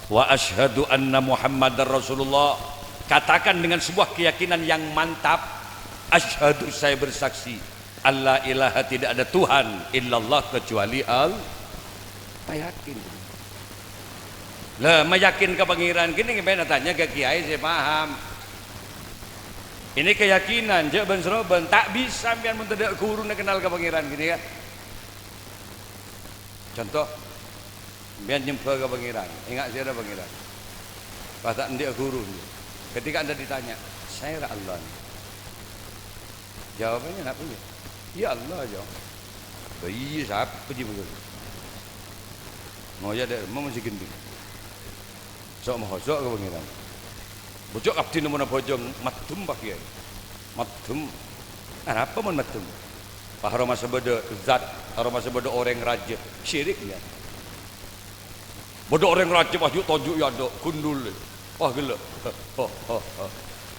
wa asyhadu anna Muhammadar Rasulullah." Katakan dengan sebuah keyakinan yang mantap, "Asyhadu, saya bersaksi, an la ilaha, tidak ada Tuhan, illallah, kecuali Allah." Mayakin. Lah, mayakin ka Pangèran kènè' sampèyan atanya ka kiai sè paham. Ini keyakinan, jhâ' bân-sèrobân. Ta' bisa sampèyan mon tadâ' ghuruna kennal ka Pangèran kènè', yâ. Conto, sampèyan nyembhâ ka Pangèran, enga' sèra Pangèran. Pas ta' andi'â ghuru. Ketika Anda ditanya, "Sèra Allah?" Jawabannya napa, yâ? "Ya Allah, ya." Lah iyâ, sapa jiyâ bhâkal? Ngoya dâ' remma mon sè ghendheng. So'-mahoso' ka Pangèran. Bhuju' abdhina mon abhâjâng maddhem, Pak Kiai. Maddhem. Arapa mon maddhem? Pas aromasa bâdâ zat, aromasa bâdâ orèng rajâ, syirik, yâ. Bâdâ orèng rajâ pas ju'-toju' è adâ', gundul. Wah, ghellâ'.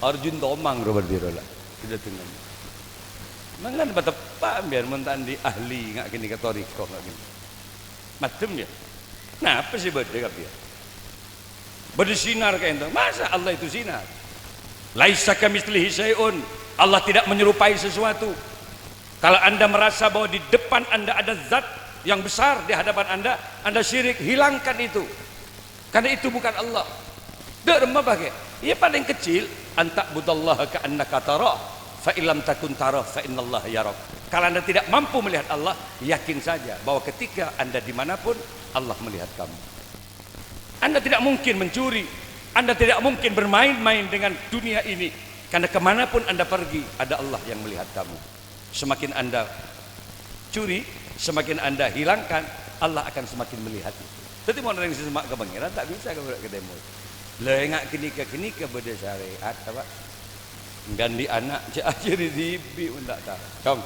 Arjun Tomang rowa bâdâ la. Kita dengar. Mangkana pateppa' sampèyan mon ta' andi' ahli nga' kènè' ka toriko nga' kènè'. Maddhem, yâ? Napa sè bâdâ kabbhi? Bâdâ sinar ka'dinto. Masa Allah itu sinar? "Laisa kamitslihi syai'un." Allah tidak menyerupai sesuatu. Kalau Anda merasa bahwa di depan Anda ada zat yang besar di hadapan Anda, Anda syirik, hilangkan itu. Karena itu bukan Allah. Dâ' remma bhâkal. Iyâ, paling kecil, "An ta'budallaha ka'annaka tarah, fa illam takun tarah, fa innallaha yarak." Kalau Anda tidak mampu melihat Allah, yakin saja bahwa ketika Anda di mana pun, Allah melihat kamu. Anda tidak mungkin mencuri, Anda tidak mungkin bermain-main dengan dunia ini, karena ke mana pun Anda pergi, ada Allah yang melihat kamu. Semakin Anda curi, semakin Anda hilangkan, Allah akan semakin melihat itu. Dhâddhi, mon orèng sè semma' ka Pangèran, ta' bisa ka bârâ' ka tèmor. Lah, enga' ghânèka, ghânèka bâdâ syariat, apa? Andi' ana', jhâ' ajhâri dhibi', mon ta' tao. Cong,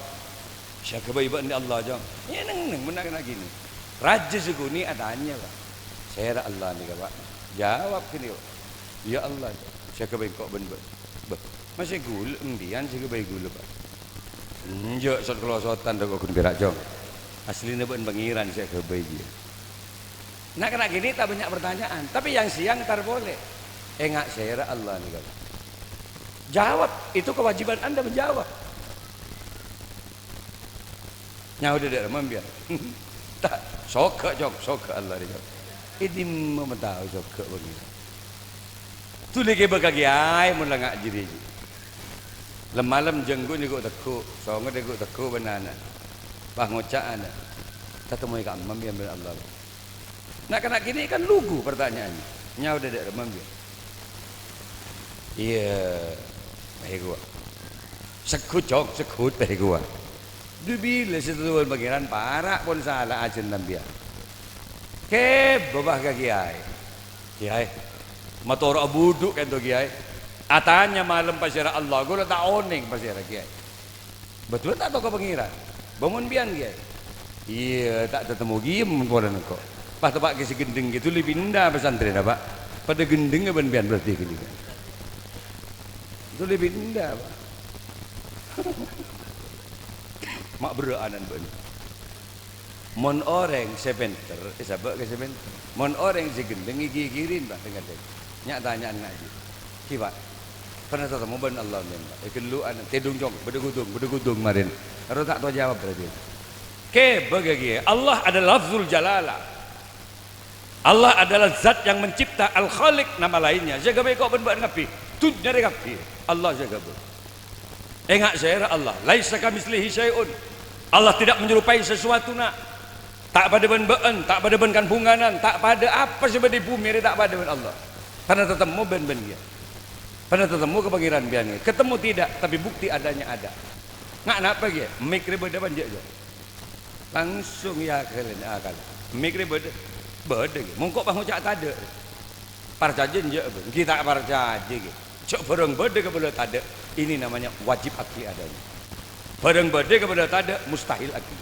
sè aghâbây bâ'na Allah, Cong. Yâ, neng-enneng, mon na'-kana' ghânèka. Rajâ sè ghunè' atanya, Pak. "Sèra Allah nèka, Pak?" Jawab ghânèka, Pak. "Ya Allah, sè aghâbây engko' bân bâ'na." Bâh, ma' sè ghulâ, embiyân sè aghâbây ghulâ, Pak. Enjâ', sot-kalosotan dâ' ghun pèra', Cong. Asllina bâ'na Pangèran sè aghâbây jiyâ. Na'-kana' ghânèka ta' bânnya' partanya'an, tapè yang siang entar polè. Enga' sèra Allah nèka, Pak. Jawab, itu kewajiban Anda menjawab. Nyaot dâ' remma sampèyan. Ta', soghâ', Cong, soghâ' Allah rè, Cong. È dimma ma' tao soghâ' bânnè. Dhuli ghibâ ka kiyaè mon la nga' jârèya. Lem-malem jhângghu nèko tegghu', songo nèko tegghu' bân ana'. Pas ngoca' ana', "Tatemmoè ka'emma sampèyan bân Allah?" Na'-kana' kènè' kan lugu partanya'anna. Nyaot dâ' remma sampèyan. Iyâ, bhâi ghuwa. Segghut, Cong, segghut, bhâi ghuwa. Dubila sè ètodhâ bân Pangèran para' pon sala ajhâna sampèyan. Kèbâ pas ka kiyaè. "Kiyaè, matoro'a budhu' ka'dinto, Kiyaè. Atanya malem pasèra Allah, kaulâ ta' onèng pasèra, Kiyaè." Bhâdhuwân ta' tao ka Pangèran? Bâ mon sampèyan, Kiyaè? Iyâ, ta' tatemmo kèya mon polana engko'. Pas teppa' kèya sè ghendheng kèya dhuli pinda pasantrènna, Pak. Padâ ghendhengnga bân sampèyan berarti ghânèka. Dhuli pinda, Pak. Ma' berrâ'ânan bâ'na. Mon orèng sè pènter, èsabâ' ka sè pènter. Mon orèng sè ghendheng èghighiri, Pak, dhing-kadhing. Nya'-tanya'an ngaji. "Ki, Pak, pernah tatemmo bân Allah, men, Pak?" Èghellu'an, "Tèdung, Cong, bâdâ ghudhung, bâdâ ghudhung marèn." Aro ta' tao jawab berarti. Kèbâ ghâgiyâ, Allah adalah lafzul jalalah. Allah adalah zat yang mencipta, Al-Khaliq nama lainnya. Sè aghâbây ko' bân bâ'na kabbhi. Dhunnya rè kabbhi. Allah sè aghâbây. Enga' sèra Allah. "Laisa kamitslihi syai'un." Allah tidak menyerupai sesuatu, na'. Ta' padâ bân bâ'na, ta' padâ bân kan-bhungkanan, ta' padâ apa sè bâdâ è bhumè rè ta' padâ bân Allah. Pernah tatemmo bân, bân kèya? Pernah tatemmo ka Pangèran sampèyan? Ketemu tidak, tapi bukti adanya ada. Nga' napa kèya? Mik rè bâdâ apa enjâ', Jo? Langsung èakalen, akal. Mik rè bâdâ? Bâdâ, kèya. Mon ko' pas ngoca' tadâ'. Parcajâ enjâ', bân? Ghi' ta' parcajâ, kèya. Jhâ' bhârâng bâdâ kabâlâ tadâ', ini namanya wajib akli adanya. Bhârâng bâdâ kabâlâ tadâ', mustahil akli.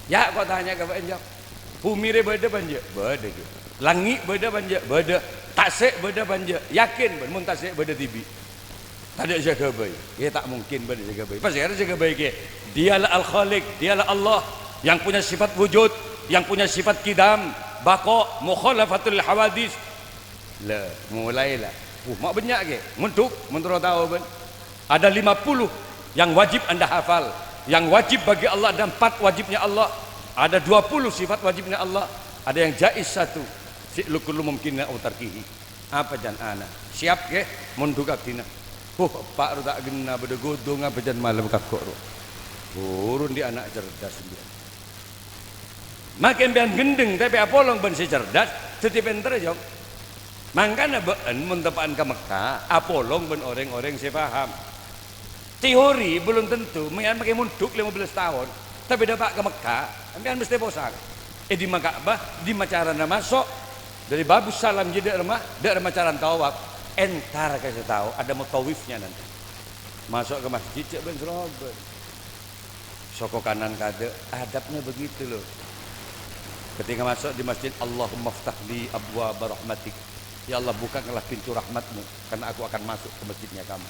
Yâ, ko' tanya ka bâ'na, Jhâ'. Bhumè rè bâdâ apa enjâ'? Bâdâ, kèya. Langngè' bâdâ apa enjâ'? Bâdâ. Tasè' bâdâ apa enjâ'? Yakin bân mon tasè' bâdâ dhibi'. Tadâ' sè aghâbây. Yâ, ta' mungkin bâdâ sè aghâbây. Pasèra sè aghâbây, kèya? Dialah Al-Khaliq, Dialah Allah yang punya sifat wujud, yang punya sifat qidam, baqa, mukhalafatul hawadits. La, molaè, la. Uh, ma' bânnya', kèya. Mondhuk, mon terro tao, bân. Ada lima puluh yang wajib Anda hafal. Yang wajib bagi Allah ada empat wajibnya Allah. Ada dua puluh sifat wajibnya Allah. Ada yang jaiz satu, sè' lu kullu mumkinna au tarkihi. Apa jân ana'? Siap, ghi? Mondhuk abdhina. Huh, eppa' ro ta' ghenna bâdâ ghudhung apa jân malem kaggo' ro. Burun dhi' ana' cerdas sampèyan. Make sampèyan ghendheng, tapè apolong bân sè cerdas, dhâddhi pènter, Jong. Mangkana bâ'en mon teppa'an ka Mekka, apolong bân orèng-orèng sè paham. Teori belum tentu, mèyan make mondhuk lèma bellâs taon, tapè dâpa' ka Mekka, sampèyan mestè posang. È dimma Ka'bah, dimma carana maso', dâri Babus Salam jiyâ dâ' remma, dâ' remma carana tawaf, entar kasè tao, ada mutawifnya nanti. Maso' ka masjid cè' bân-sèrobân. Soko kanan kadâ', adabnya begitu, loh. Ketika masuk di masjid, "Allahumma ftah li abwaba rahmatik." "Ya Allah, bukakanlah pintu rahmatmu, karena aku akan masuk ke masjidnya kamu."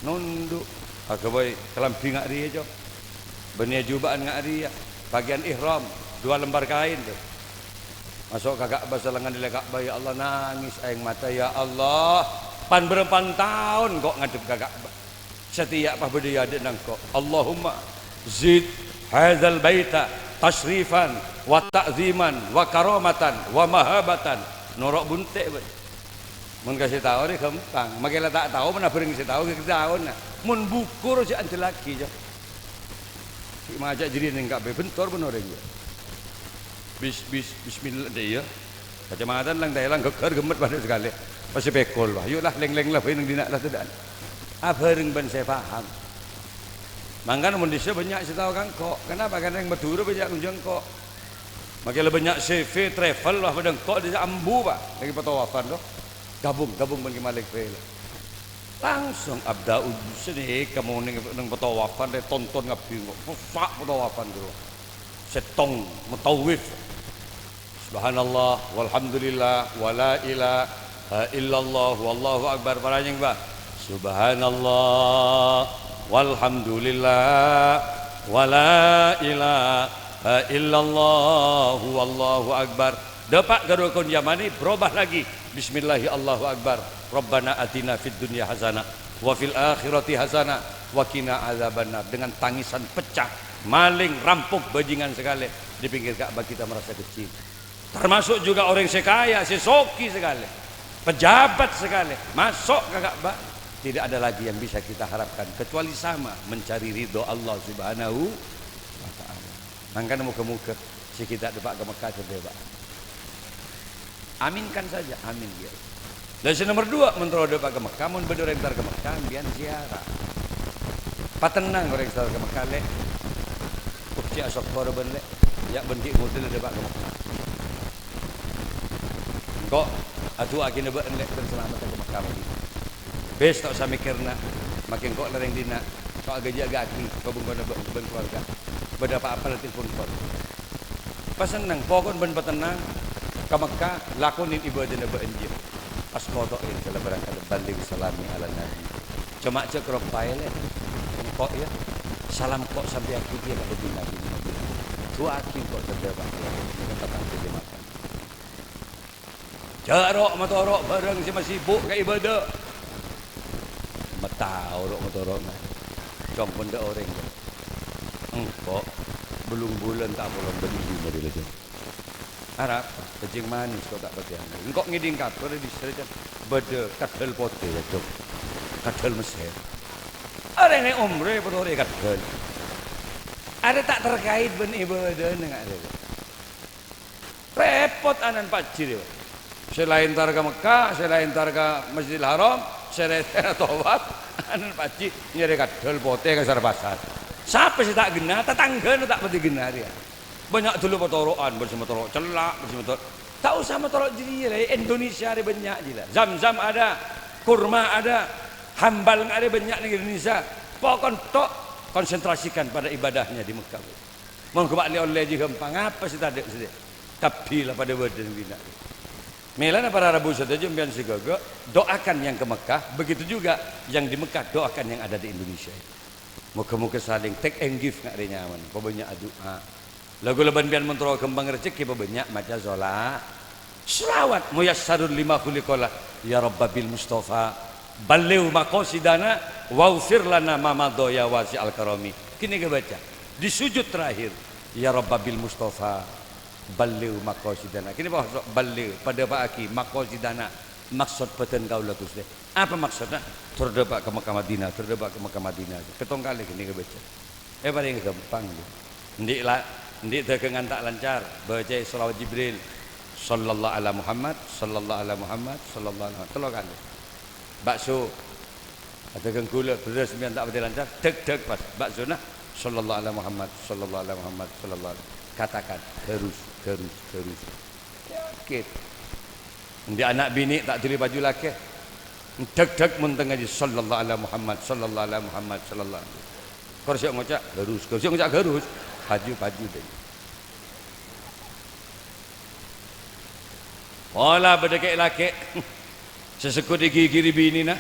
Nondhu', aghâbây kalambhi nga' rèya, Cong. Bânnè juba'an nga' rèya, pakaian ihram, dua lembar kain, tuh. Maso' ka Ka'bah, salengngan èlè Ka'bah, "Ya Allah," nangès aèng mata, "Ya Allah, pan-bârâmpan taon ko' ngadhep ka Ka'bah. Satèya pas bâdâ è adâ'na Engko'. Allahumma zid hadzal baita tasyrifan wa ta'ziman wa karamatan wa mahabatan." Noro' bunte', bâ. Mon kasè tao rè ghâmpang. Make la ta' tao, mon abhâreng sè tao, ghi' taona. Mon bukur jhâ' andellaghi, jâ. Ghi' maca jârèya neng kabeh, bentor bân orèng, jâ. Bis, bis, bismillah, dâ' iyâ. Kacamatan lang-tèlang ghâgghâr ghemmet padâ sakalè. Pas èpèkol, wah, yu lah, lèng-lèng lah, bhâi neng dinna' lah, tadâ'. Abhâreng bân sè paham. Mangkana mon dissa bânnya' sè tao ka engko'. Kenapa? Karena neng Madhurâ bânnya' ngonjhâng engko'. Make la bânnya' C V travel, wah, padâ engko' dissa ambu, Pak. Lagi patawafan, to. Gabung, gabung bân Kè Malik bhâi la. Langsung abda'u sènè ka monèng neng patawafan, rè tonton ngabdi engko'. Rusak patawafan, bro. Sèttong mutawif. Subhanallah, walhamdulillah, wa la ilaha illallah, wallahu akbar. Paranyèng, Bah. Subhanallah, walhamdulillah, wa la ilaha illallah, wallahu akbar. Dâpa' ka rukun yamani, berubah lagi. Bismillahi Allahu Akbar. Rabbana atina fid dunya hasanah, wa fil akhirati hasanah, wa qina adzabannar. Dengan tangisan pecah, maling, rampok, bajingan sakalè. Di pinggir Ka'bah kita merasa kecil. Termasuk juga orang sè kaya, sè soghi sakalè, pejabat sakalè, maso' ka Ka'bah, tidak ada lagi yang bisa kita harapkan kecuali sama mencari ridho Allah Subhanahu wa Ta'ala. Mangkana moga-moga sè ghi' ta' dâpa' ka Mekka jâ dâpa'. Aminkan saja, amin, ya. Lah, sè nomer dua, mon terro dâpa' ka Mekka, mon bâdâ orèng entar ka Mekka, sampèyan ziarah. Patennang orèng entar ka Mekka, Lè'. Cè' asokkor bân, Lè'. Ya', bân ghi' model dâpa' ka Mekka. Engko' adu'aaghina bâ'en, Lè', bân salamet ka Mekka, Madinah. Bes, ta' osa mèkkèrna, make engko' la rèng dinna', ta' aghâjâ'âghi ka bengkona bâ-, bân keluarga. Bâdâ pa-apa la telpon engko'. Pasenneng, pokok bân patennang, ka Mekka, lakonè ibâdâna bâ'en jiyâ. Pas koto'è, kala barangkali, balligh salami ala nabi. Coma jhâ' karompaè, Lè'. Engko', ya, salam ko' sampèyan ghi' la ka Nabi Madinah. Du'aaghi engko' sadhâjâ, Pak, ya, tetep di Mekka. Jhâ' ro'-matoro' bhârâng sè masibuk ka ibâdâ. Matao ro'-matoro'na. Cong, bâdâ orèng, Cong. Engko' bâllung bulân ta' apolong bân iyâ marè la, Cong. Arapa, kèjhing manis ko' ta' patè angghuy. Engko' ngèdhing kabhâr è distrik, Cong. Bâdâ kadhâl potè, ya, Cong. Kadhâl Messèr. Orèng è omrè, potè orèng kadhâl. Arè ta' terkait bân ibâdâna, nga' arè. Rèpot ana'na Pak Haji rèya. Sè laèn entar ka Mekka, sè laèn entar ka Masjidil Haram, sè laèn tawaf, ana'na Pak Haji nyarè kadhâl potè ka sar-pasar. Sapa sè ta' ghenna? Tatangghâna ta' patè ghenna rèya. Bânnya' dullu matoro'an, bân sè matoro' cella', bân sè matoro', ta' osa matoro' jârèya, la, Indonesia rè bânnya' jiyâ, la. Zam-zam ada, kurma ada, hambal nga' arè bânnya' neng Indonesia. Pokok tok konsentrasikan pada ibadahnya di Mekka. Mon ghâbây lè-ollè jiyâ ghâmpang, apa sè tadâ' sè kabbhi la padâ bâdâ neng dinna'. Mèlana para rabu sadhâjâ, sampèyan sè ghâghâ, doakan yang ke Mekah, begitu juga yang di Mekah, doakan yang ada di Indonesia. Moghâ-moghâ saling take and give nga' arè nyaman, pabânnya' adu'a. Lagu la bân sampèyan mon terro ghâmpang rejhekkè, pabânnya' maca shola-, sholawat, muyassarul lima khuliqa lah, ya Rabba bil Mustafa, balligh maqasidana, waghfir lana ma madha ya wasi'al karami. Ghânèka bâca. Di sujud terakhir, "Ya Rabba bil Mustafa, "Ballighu maqasidana." Kènè' pas so', "Balligh, padâpa'aghi maqasidana, maksod bhâdhân kaulâ, Ghustè." "Apa maksodda?" "Tor dâpa' ka Mekkah Madinah, tor dâpa' ka Mekkah Madinah." Pèttong kalè kènè' èbâca. Eh, palèng ghâmpang, yâ. Endi' la-, endi' dhâghângan ta' lancar, bâcaè shalawat Jibril. "Shallallahu ala Muhammad, shallallahu ala Muhammad, shallallahu ala Muhammad." Tello kalè. Bakso. Adhâghâng ghulâ, bherrâs sampèyan ta' patè lancar, dhâk-dhâk pas. Baksona, "Shallallahu ala Muhammad, shallallahu ala Muhammad, shallallahu ala." Katakan, "Harus, harus, harus." Yakin. Endi' ana' binè' ta' dhuli paju lakè. Dhâk-dhâk mon tengngajhi, "Shallallahu ala Muhammad, shallallahu ala Muhammad, shallallahu." Kor sè ngoca' gharus, kor sè ngoca' gharus, paju-paju dâ'. Pola bâdâ kè'-lakè' sè segghut èghighiri binèna.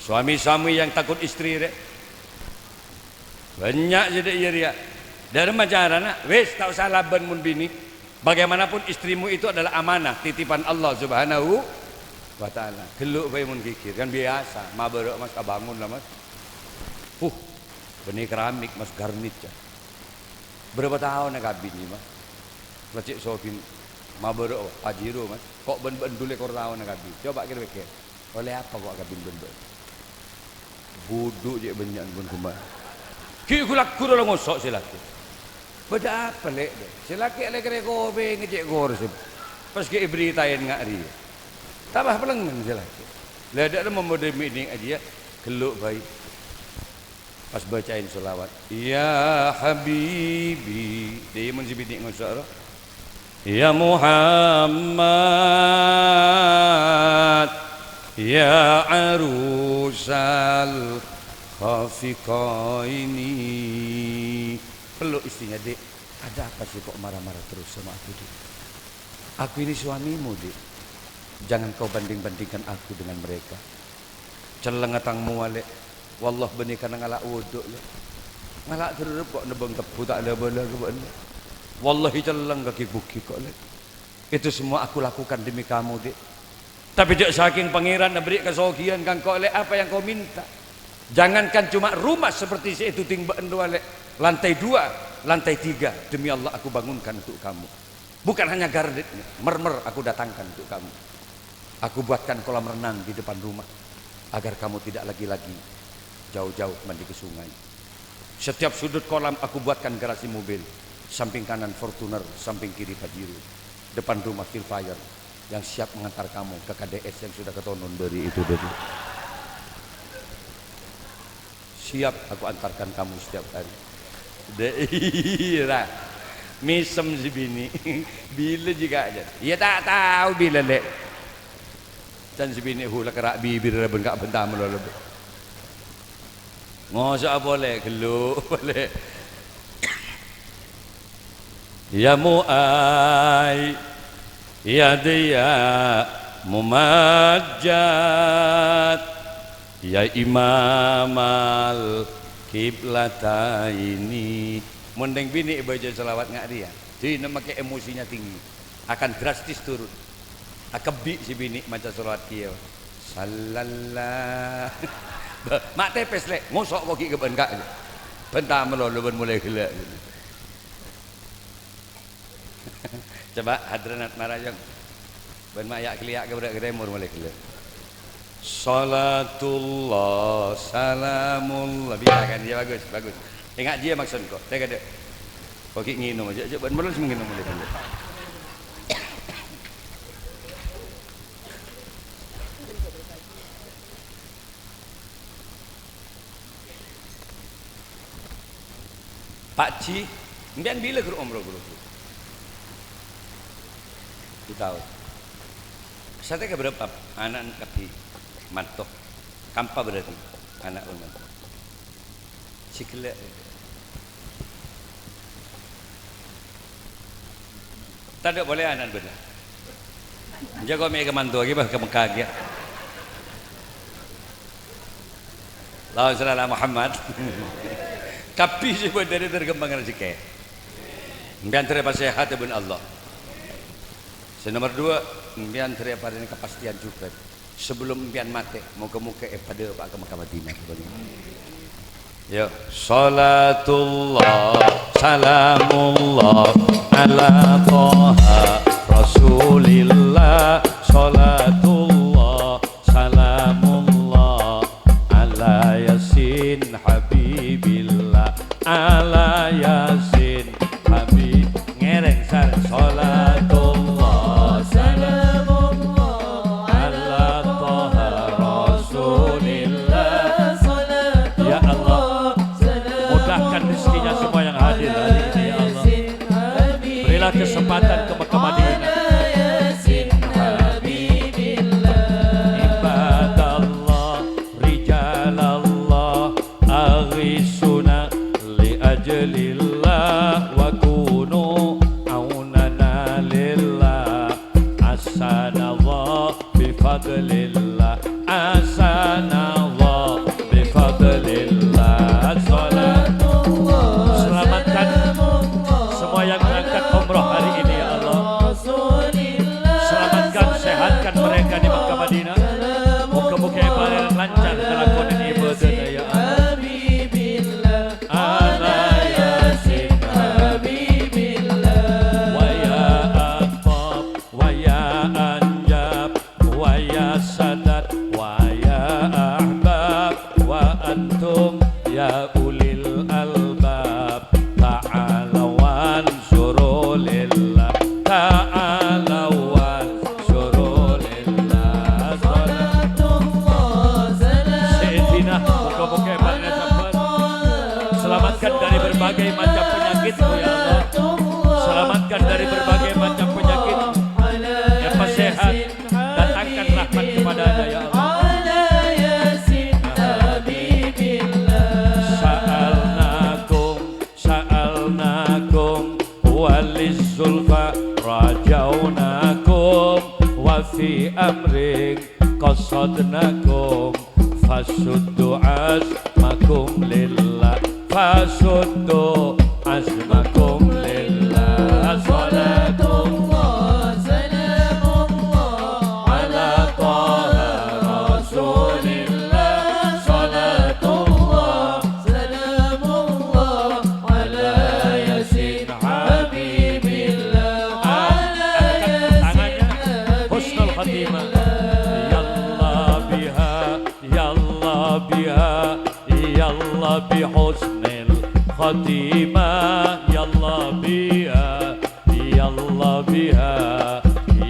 Suami-suami yang takut istri rè. Bânnya' sè dâ' iyâ rèya. Dâremma carana, wis, ta' osa labân mon binè. Bagaimanapun istrimu itu adalah amanah, titipan Allah Subhanahu wa Ta'ala. Ghellu' bhâi mon ghighir, kan biasa. Ma' bârâ', Mas, abângon la, Mas. Huh, bânnè keramik, Mas, garnish, ya. Berapa taon èkabinè, Mas? La cè' sogina. Ma' bârâ', Pajero, Mas. Ko' bân bâ'na du lèkor taon èkabinè. Coba kèr-pèkkèr. Ollè apa ko' èkabin bân bâ'na? Budhu cè' bânnya'an bân ghumma. Ghi' ghu-lagghu la ngoso' sè lakè'. Bâdâ apa, Lè'? Sè lakè' lèkèrè kopèngnga cè' kor sè pas ghi' èbheritaèn nga' rèya. Tambâ palengngen sè lakè'. La dâ' remma bâdâ binè' ajiyâ, ghellu' bhâi. Pas bâcaèn shalawat, "Ya Habibi," dâ' iyâ mon sè binè' ngoso' rowa. "Ya Muhammad, ya arusal khafiqaini." Peluk istrinya, "Dek, ada apa sih kok marah-marah terus sama aku, Dek? Aku ini suamimu, Dek. Jangan kau banding-bandingkan aku dengan mereka." Cellengnga tang mowa, Lè'. Wallah, bânnè kana ngala' wudhu, Lè'. Ngala' dherrep kok nebbhâng tebbhu ta' la-bâlâ ka bâ'na. Wallahi, celleng ka ghi'-bughi' kok, Lè'. Itu semua aku lakukan demi kamu, Dek. Tapi jhâ' sakèng Pangèran aberri' kasoghiyân ka engko', Lè', apa yang kau minta. Jangankan cuma rumah seperti sè èduding bâ'na rowa, Lè'. Lantai dua, lantai tiga, demi Allah aku bangunkan untuk kamu. Bukan hanya granit, mermer aku datangkan untuk kamu. Aku buatkan kolam renang di depan rumah, agar kamu tidak lagi-lagi jauh-jauh mandi ke sungai. Setiap sudut kolam aku buatkan garasi mobil, samping kanan Fortuner, samping kiri Pajero, depan rumah Vellfire yang siap mengantar kamu ke K D S yang sudah ketonon dari itu tadi. Siap aku antarkan kamu setiap hari. Dâ' iyâ, ra. Mèsem sè binè'. Bilâ jiyâ, Ka', jâ? Iyâ, ta' tao bilâ, Lè'. Can sè binè' hu la kera' bibirra bân ka' bânta malolo. Ngoso'a polè, ghellu' polè. Ya Mu'ayyad, ya Mumajjad, ya Imamal Qiblataini. Mon rèng binè' bâca shalawat nga' rèya, dina makè emosinya tinggi, akan drastis turun. Akebbi' sè binè' maca shalawat kèya. Sallallah. Ma' tèpès, Lè', ngoso' ko' ghi' ka bân ka'. Bânta malolo bân molaè ghellâ'. Coba, Hadranat Marajong. Bân ma' ya'-kèlèya' ka bârâ' ka tèmor molaè ghellâ'. Shalatullah, salamullah. Bisa kan? Ya, bagus, bagus. Enga' jiyâ maksod ko'. Tèka dâ'. Ko' ghi' ngènom jâ', jâ' bân malolo sè ngènom molaè ghellâ'. Pak Ji, sampèyan bilâ ghuru umroh, ghuru? Dua taon. Satèya bârâmpa ana'na kabbhi? Manto. Kampa berarti ana' ulun. Sè ghellâ'. Tadâ' polè ana'na bâdâ. Jâ' ko' mè' ka manto ghi, bâ, ka Mekka ghi. Allahumma shalli ala Muhammad. Kabbhi sè bâdâ rè terkembang rejhekkè. Sampèyan terro èpasèhatè bân Allah. Sè nomer dua, sampèyan terro èparèngè kapastian jhughân. Sabellunna sampèyan matè, moghâ-moghâ èpadâpa'a ka Mekka Madinah. Ya, shalatullah, salamullah, ala Thaha Rasulillah. Shalatullah, salamullah, ala Yasin Habibillah, ala Yasin Habib-, ngereng sareng. Shalatullah, salamullah, ala Thaha Rasulillah. Ya Allah, mudahkan rezekinya semua yang hadir hari ini, ya Allah. Berilah kesempatan ke Mekah Madinah. Ibadallah, rijalallah, aghisuna li ajlillah wa kunu aunana lillah. Asanallah bi fadlillah, asanallah bi fadlillah. Shalatullah. Selamatkan semua yang berangkat umroh hari ini, ya Allah. Selamatkan, sehatkan mereka di Makkah Madinah. Moga-moga berlancar ngelakonin ibadahnya, ya Allah. Ala Yasin Habibillah. Wa ya Aqtab, wa ya Anjab, wa ya Sadat, wa ya Ahbab, wa antum ya ulil albab. Ta'alawan syuru lillah, ta'alawan syuru lillah. Sayyidina, moga-moga imanna sabar. Selamatkan dari berbagai macam penyakit, ya Allah. Selamatkan dari berbagai macam penyakit. Yang sehat, datangkan rahmat kepadanya, ya Allah. Sa'alnakum, sa'alnakum, waliz zulfa rajaunakum, wa fi amrin qasadnakum, fasuddu azmakum lillah, fasuddu azmakum lillah. Salatullah, salamullah, ala Thaha Rasulillah. Salatullah, salamullah, ala Yasin Habibillah. Angkat tangannya. Husnul khatimah. Yallah biha, yallah biha, yallah bi husnil khatimah. Yallah biha, yallah biha,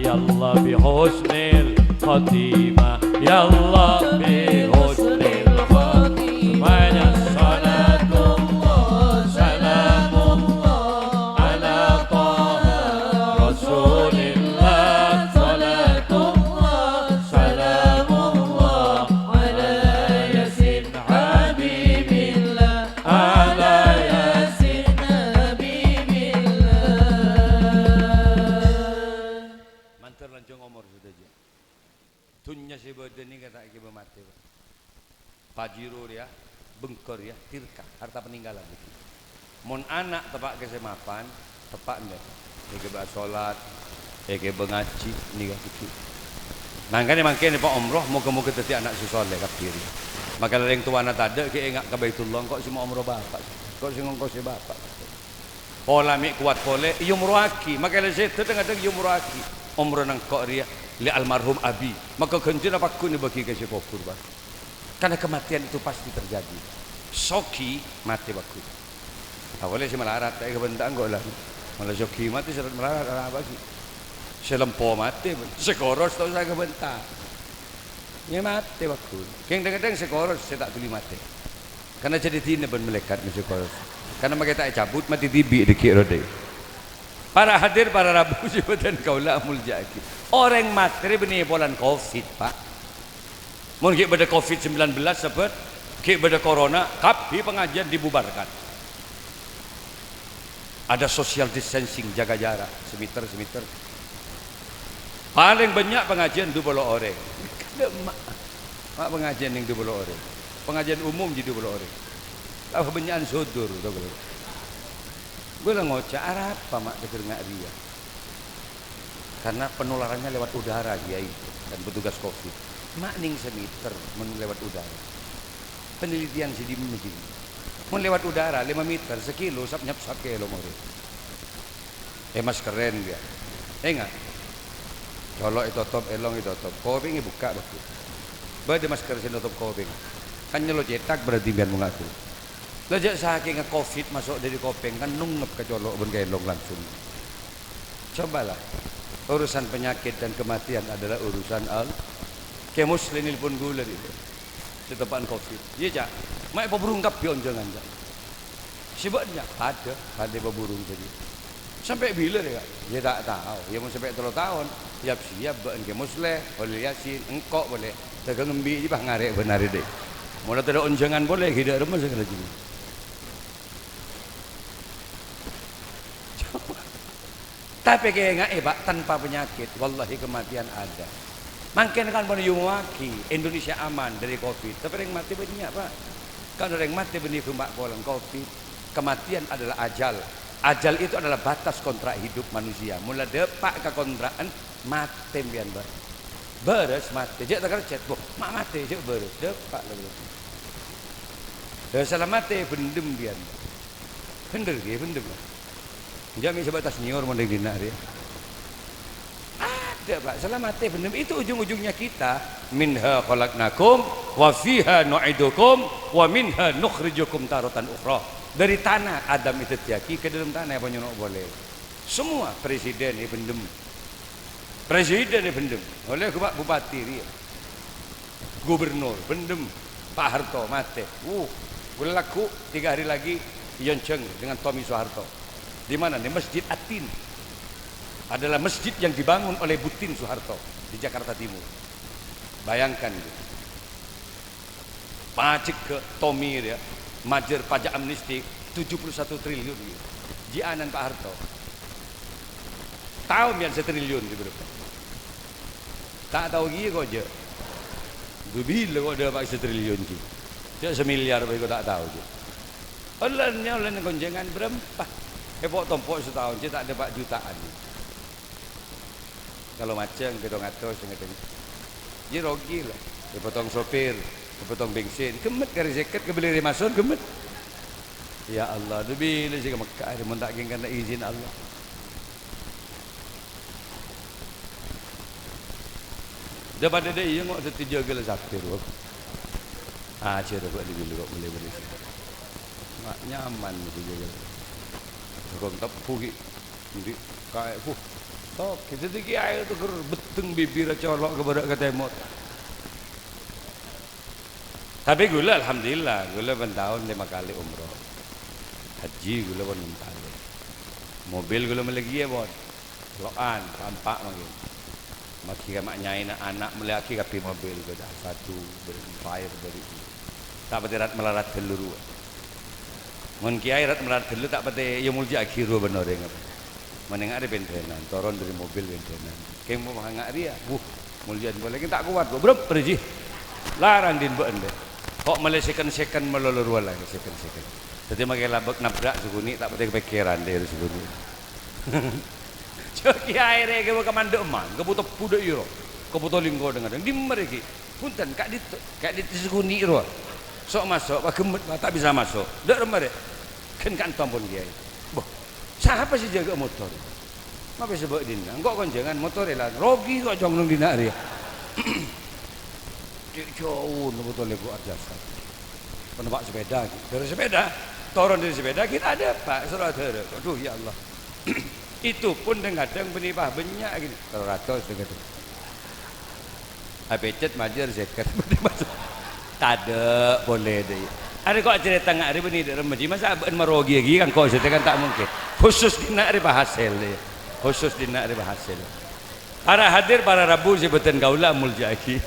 yallah bi husnil khatimah. Yallah bi husnil khatimah. Semuanya. Salatullah, salamullah, ala Thaha Rasulillah. Salatullah, salamullah, ala Yasin Habibillah, ala Yasin Habibillah. Mandhâr lanjhâng omor sadhâjâ. Dhunnya sè bâdâ nèka ta' kèbâ matè, Pak. Pajero rèya, bengko rèya, tirka, harta peninggalan dhâggi'. Mon ana' teppa' ka sè mapan, teppa' endâ'. Èkèbâ asolat, èkèbâ ngajhi, nèka dhâggi'. Mangkana mangkèn èpa omroh, moga-moga dhâddhi ana' sè soleh kabbhi rèya. Maka rèng towana tadâ' ghi' enga' ka Baitullah, engko' sè maomroh bapa', engko' sè ngongkosè bapa'. Pola mè' kowat polè, èomrohaghi, maka la sèdhâ dhâng-adhâng èomrohaghi. Omroh nangko' rèya, li almarhum abi, maka ghânjhârânna pagghun èbâghi ka sè kobhur, Pak. Karena kematian itu pasti terjadi. Soghi matè pagghun. Apalagi sè malarat, ta' èkabânta engko' la. Mala soghi matè, sè malarat, arapa ghi'? Sè lempo matè, sè koros ta' osa èkabânta. Iyâ matè pagghun. Ghing dhâng-adhâng sè koros sè ta' dhuli matè. Karena jadi dina bân malaèkat sè koros. Karena makè ta' ècabut, matè dhibi' dhâggi' rodâ. Para hadir, para rabu sè bâdhân kaulâ amoljâ'aghi. Orèng matè rè bânnè polana covid, Pak. Mon ghi' bâdâ covid sembilan belas, sabbhân, ghi' bâdâ corona, kabbhi pangajiân dibubarkan. Ada social distancing, jaga jarak, semeter, semeter. Palèng bânnya' pangajiân du polo orèng. Kadâ' emma'. Ma' pangajiân nèng du polo orèng. Pangajiân umum jiyâ du polo orèng. Apa bânnya'an sodur, to, ghulâ. Ghulâ ngoca', "Arapa ma' dhâgghâr nga' rèya?" Karena penularannya lewat udara, Kiai, dan petugas covid. Ma' nèng semeter mon lewat udara. Penelitian sè dimma, Kiai? Mon lèbât udara lèma mèter, sakilo, sap-nyapsap kèlo morè. È, maskerrèn, yâ. Enga', colo' ètotop, èlong ètotop, kopèng èbukka', bhâghus. Bâdâ masker sè notop kopèng. Kan nyèlo cètak berarti sampèyan mon ngaku. La jâ' sakèngnga covid maso' dâri kopèng, kan nongngep ka colo' bân ka èlong langsung. Cobalah, urusan penyakit dan kematian adalah urusan Allah. Kè Muslim nèlpon ghulâ, dhi. Sè teppa'an covid. Iyâ, Ca'. Ma' èpaburung kabbhi onjhângan, Ca'. Sè bâ'na, padâ, padâ èpaburung sè dhi. Sampè' bilâ rè, Ka'? Iyâ, ta' tao. Iyâ, mon sampè' tello taon. Yap-siyap bâ'na Kè Musleh, Kholil Yasin, engko' polè. Tèghâ ngembi' jiyâ, pas ngarè' bân arè, dhi. Mola tadâ' onjhângan polè, ghi' dâ' remma sè kalajeng. Tapè kaènga'è, Pak, tanpa penyakit, wallahi kematian ada. Mangkèn kan mon èomowaghi Indonesia aman dâri covid, tapè orèng matè bânnya', Pak. Kan orèng matè bânnè bâmpa' polana covid. Kematian adalah ajal. Ajal itu adalah batas kontrak hidup manusia. Mon la dâpa' ka kontra'an, matè sampèyan, Pak. Bârâs matè, jhâ' takercet, "Boh, ma' matè, jhâ' bârâs." Dâpa' la, Pak. Dâ' sala matè, bhendhem sampèyan. Bhender, ghi, bhendhem. Jhâ' mè' sebatas nyèyor mon rèng dinna' rèya. Ada, Pak. Sala matè bhendhem. Itu ujung-ujungnya kita. "Minha khalaqnakum, wa fiha nu'idukum, wa minha nukhrijukum taratan ukhra." Dâri tana Adam èdhâddhiyâghi, ka dâlem tana èpanyono' polè. Semua presiden èbhendhem. Presiden èbhendhem. Ollè ghâbây bupati rèya. Gubernur, bhendhem, Pak Harto, matè. Wuh, ghulâ lagghu', tiga hari lagi èyonjhâng dengan Tommy Soeharto. Di mana nih? Masjid Atin. Adalah masjid yang dibangun oleh Butin Soeharto di Jakarta Timur. Bayangkan, gitu. Pajhek Tommy rèya, majâr pajhek amnesti tujuh puluh satu triliun, gitu. Jiyâ ana'na Pak Harto. Tao sampèyan satriliun, gitu. Ta' tao kèya ko' jhâ'. Dubilâ ko' dâpa' satriliun jiyâ. Jhâ' samilyar bhâi ko' ta' tao jiyâ. Ollèna, ollèna ghânjhângan bârâmpa? Èpo'-tompo' sataon jiyâ ta' dâpa' jutaan. Kalo majâng pèttong atos, ngatèn. Jiyâ rogi la. Èpotong sopir, èpotong bensin. Ghemmet karè sèket, kabelli rèmason, ghemmet. Ya Allah, dubilâ sè ka Mekkah, mon ta' kèng karna izin Allah. Dâ' padâ dâ' iyâ ngo' dhâddhi jâgâ la sapè rowa. Ajhâr bâ' li-, bilâ ko' molaè bârâs. Ma' nyaman dhâddhi jâgâ. Jhâghung tebbhu ghi'. Endi' kaè, huh. Tok, dhâddhi kèyaè tokèr beddheng bibirra colo' ka bârâ' ka tèmor. Tapè ghulâ, alhamdulillah, ghulâ bân taon lèma kalè umroh. Hajji ghulâ pon ennem kalè. Mobil ghulâ mellè kèya pon. Lo'an, pa'-empa' mangkèn. Maghi ka ma' nyaèna ana' mellèyaghi kabbhi mobil, bâdâ Alphard, bâdâ Empire, bâdâ. Ta' patè rat-malarat ghâllu rowa. Mon kèyaè rat-malarat ghâllu ta' patè èyamoljâ'aghi rowa bân orèng apa. Mon enga' rè bhindhânan, toron dâri mobil bhindhânan. Kèng mon enga' rèya, wuh, moljâ'ân polè kèng ta' kowat, Bo. Brep, rè, jiyâ. Larang dhin bâ'ân, dhi. Ko' mellè second-second malolo rowa la, second-second. Dhâddhi makè labâk nabrak Sukuni, ta' patè kapèkkèran, dhi, Sukuni. Jhâ' kèyaè rè kèbâ ka Mandâ'emman, ka Potobu dâ' iyâ, ka Potolinggo dâ' ngadâ'. Dimma rè ghi'? Bhunten, ka'dinto, ka'dinto Sukuni rowa. So'-maso', paghemmet, ta' bisa maso'. Dâ' remma rè? Ghân ka'anto ampon kèyaè. Boh, sapa sè jâgâ motor? Mapè sè bâ' dinna'? Engko' konjhângan motorè la rogi ko' cong neng dinna' rèya. Cè' jhâu napa tolè ko' adhâsar. Panapak sepeda, gitu. Dâri sepeda, toron dâri sepeda, kita ada, Pak, saudara. Aduh, ya Allah. Itu pun kadang-kadang bânnè pas bânnya', gitu. Tello ratos, gitu. Apècet majâr sèket. Tadâ' polè, dhi. Arè ko' acarèta nga' arè bânnè dâ' remma, dhi. Masa' bâ'ân marogiyâghi kan ko' sèdhâ kan ta' mungkin. Khusus dinna' rè pahasèl, dhi. Khusus dinna' rè pahasèl. Para hadir, para rabu sè bhâdhân kaulâ amoljâ'aghi.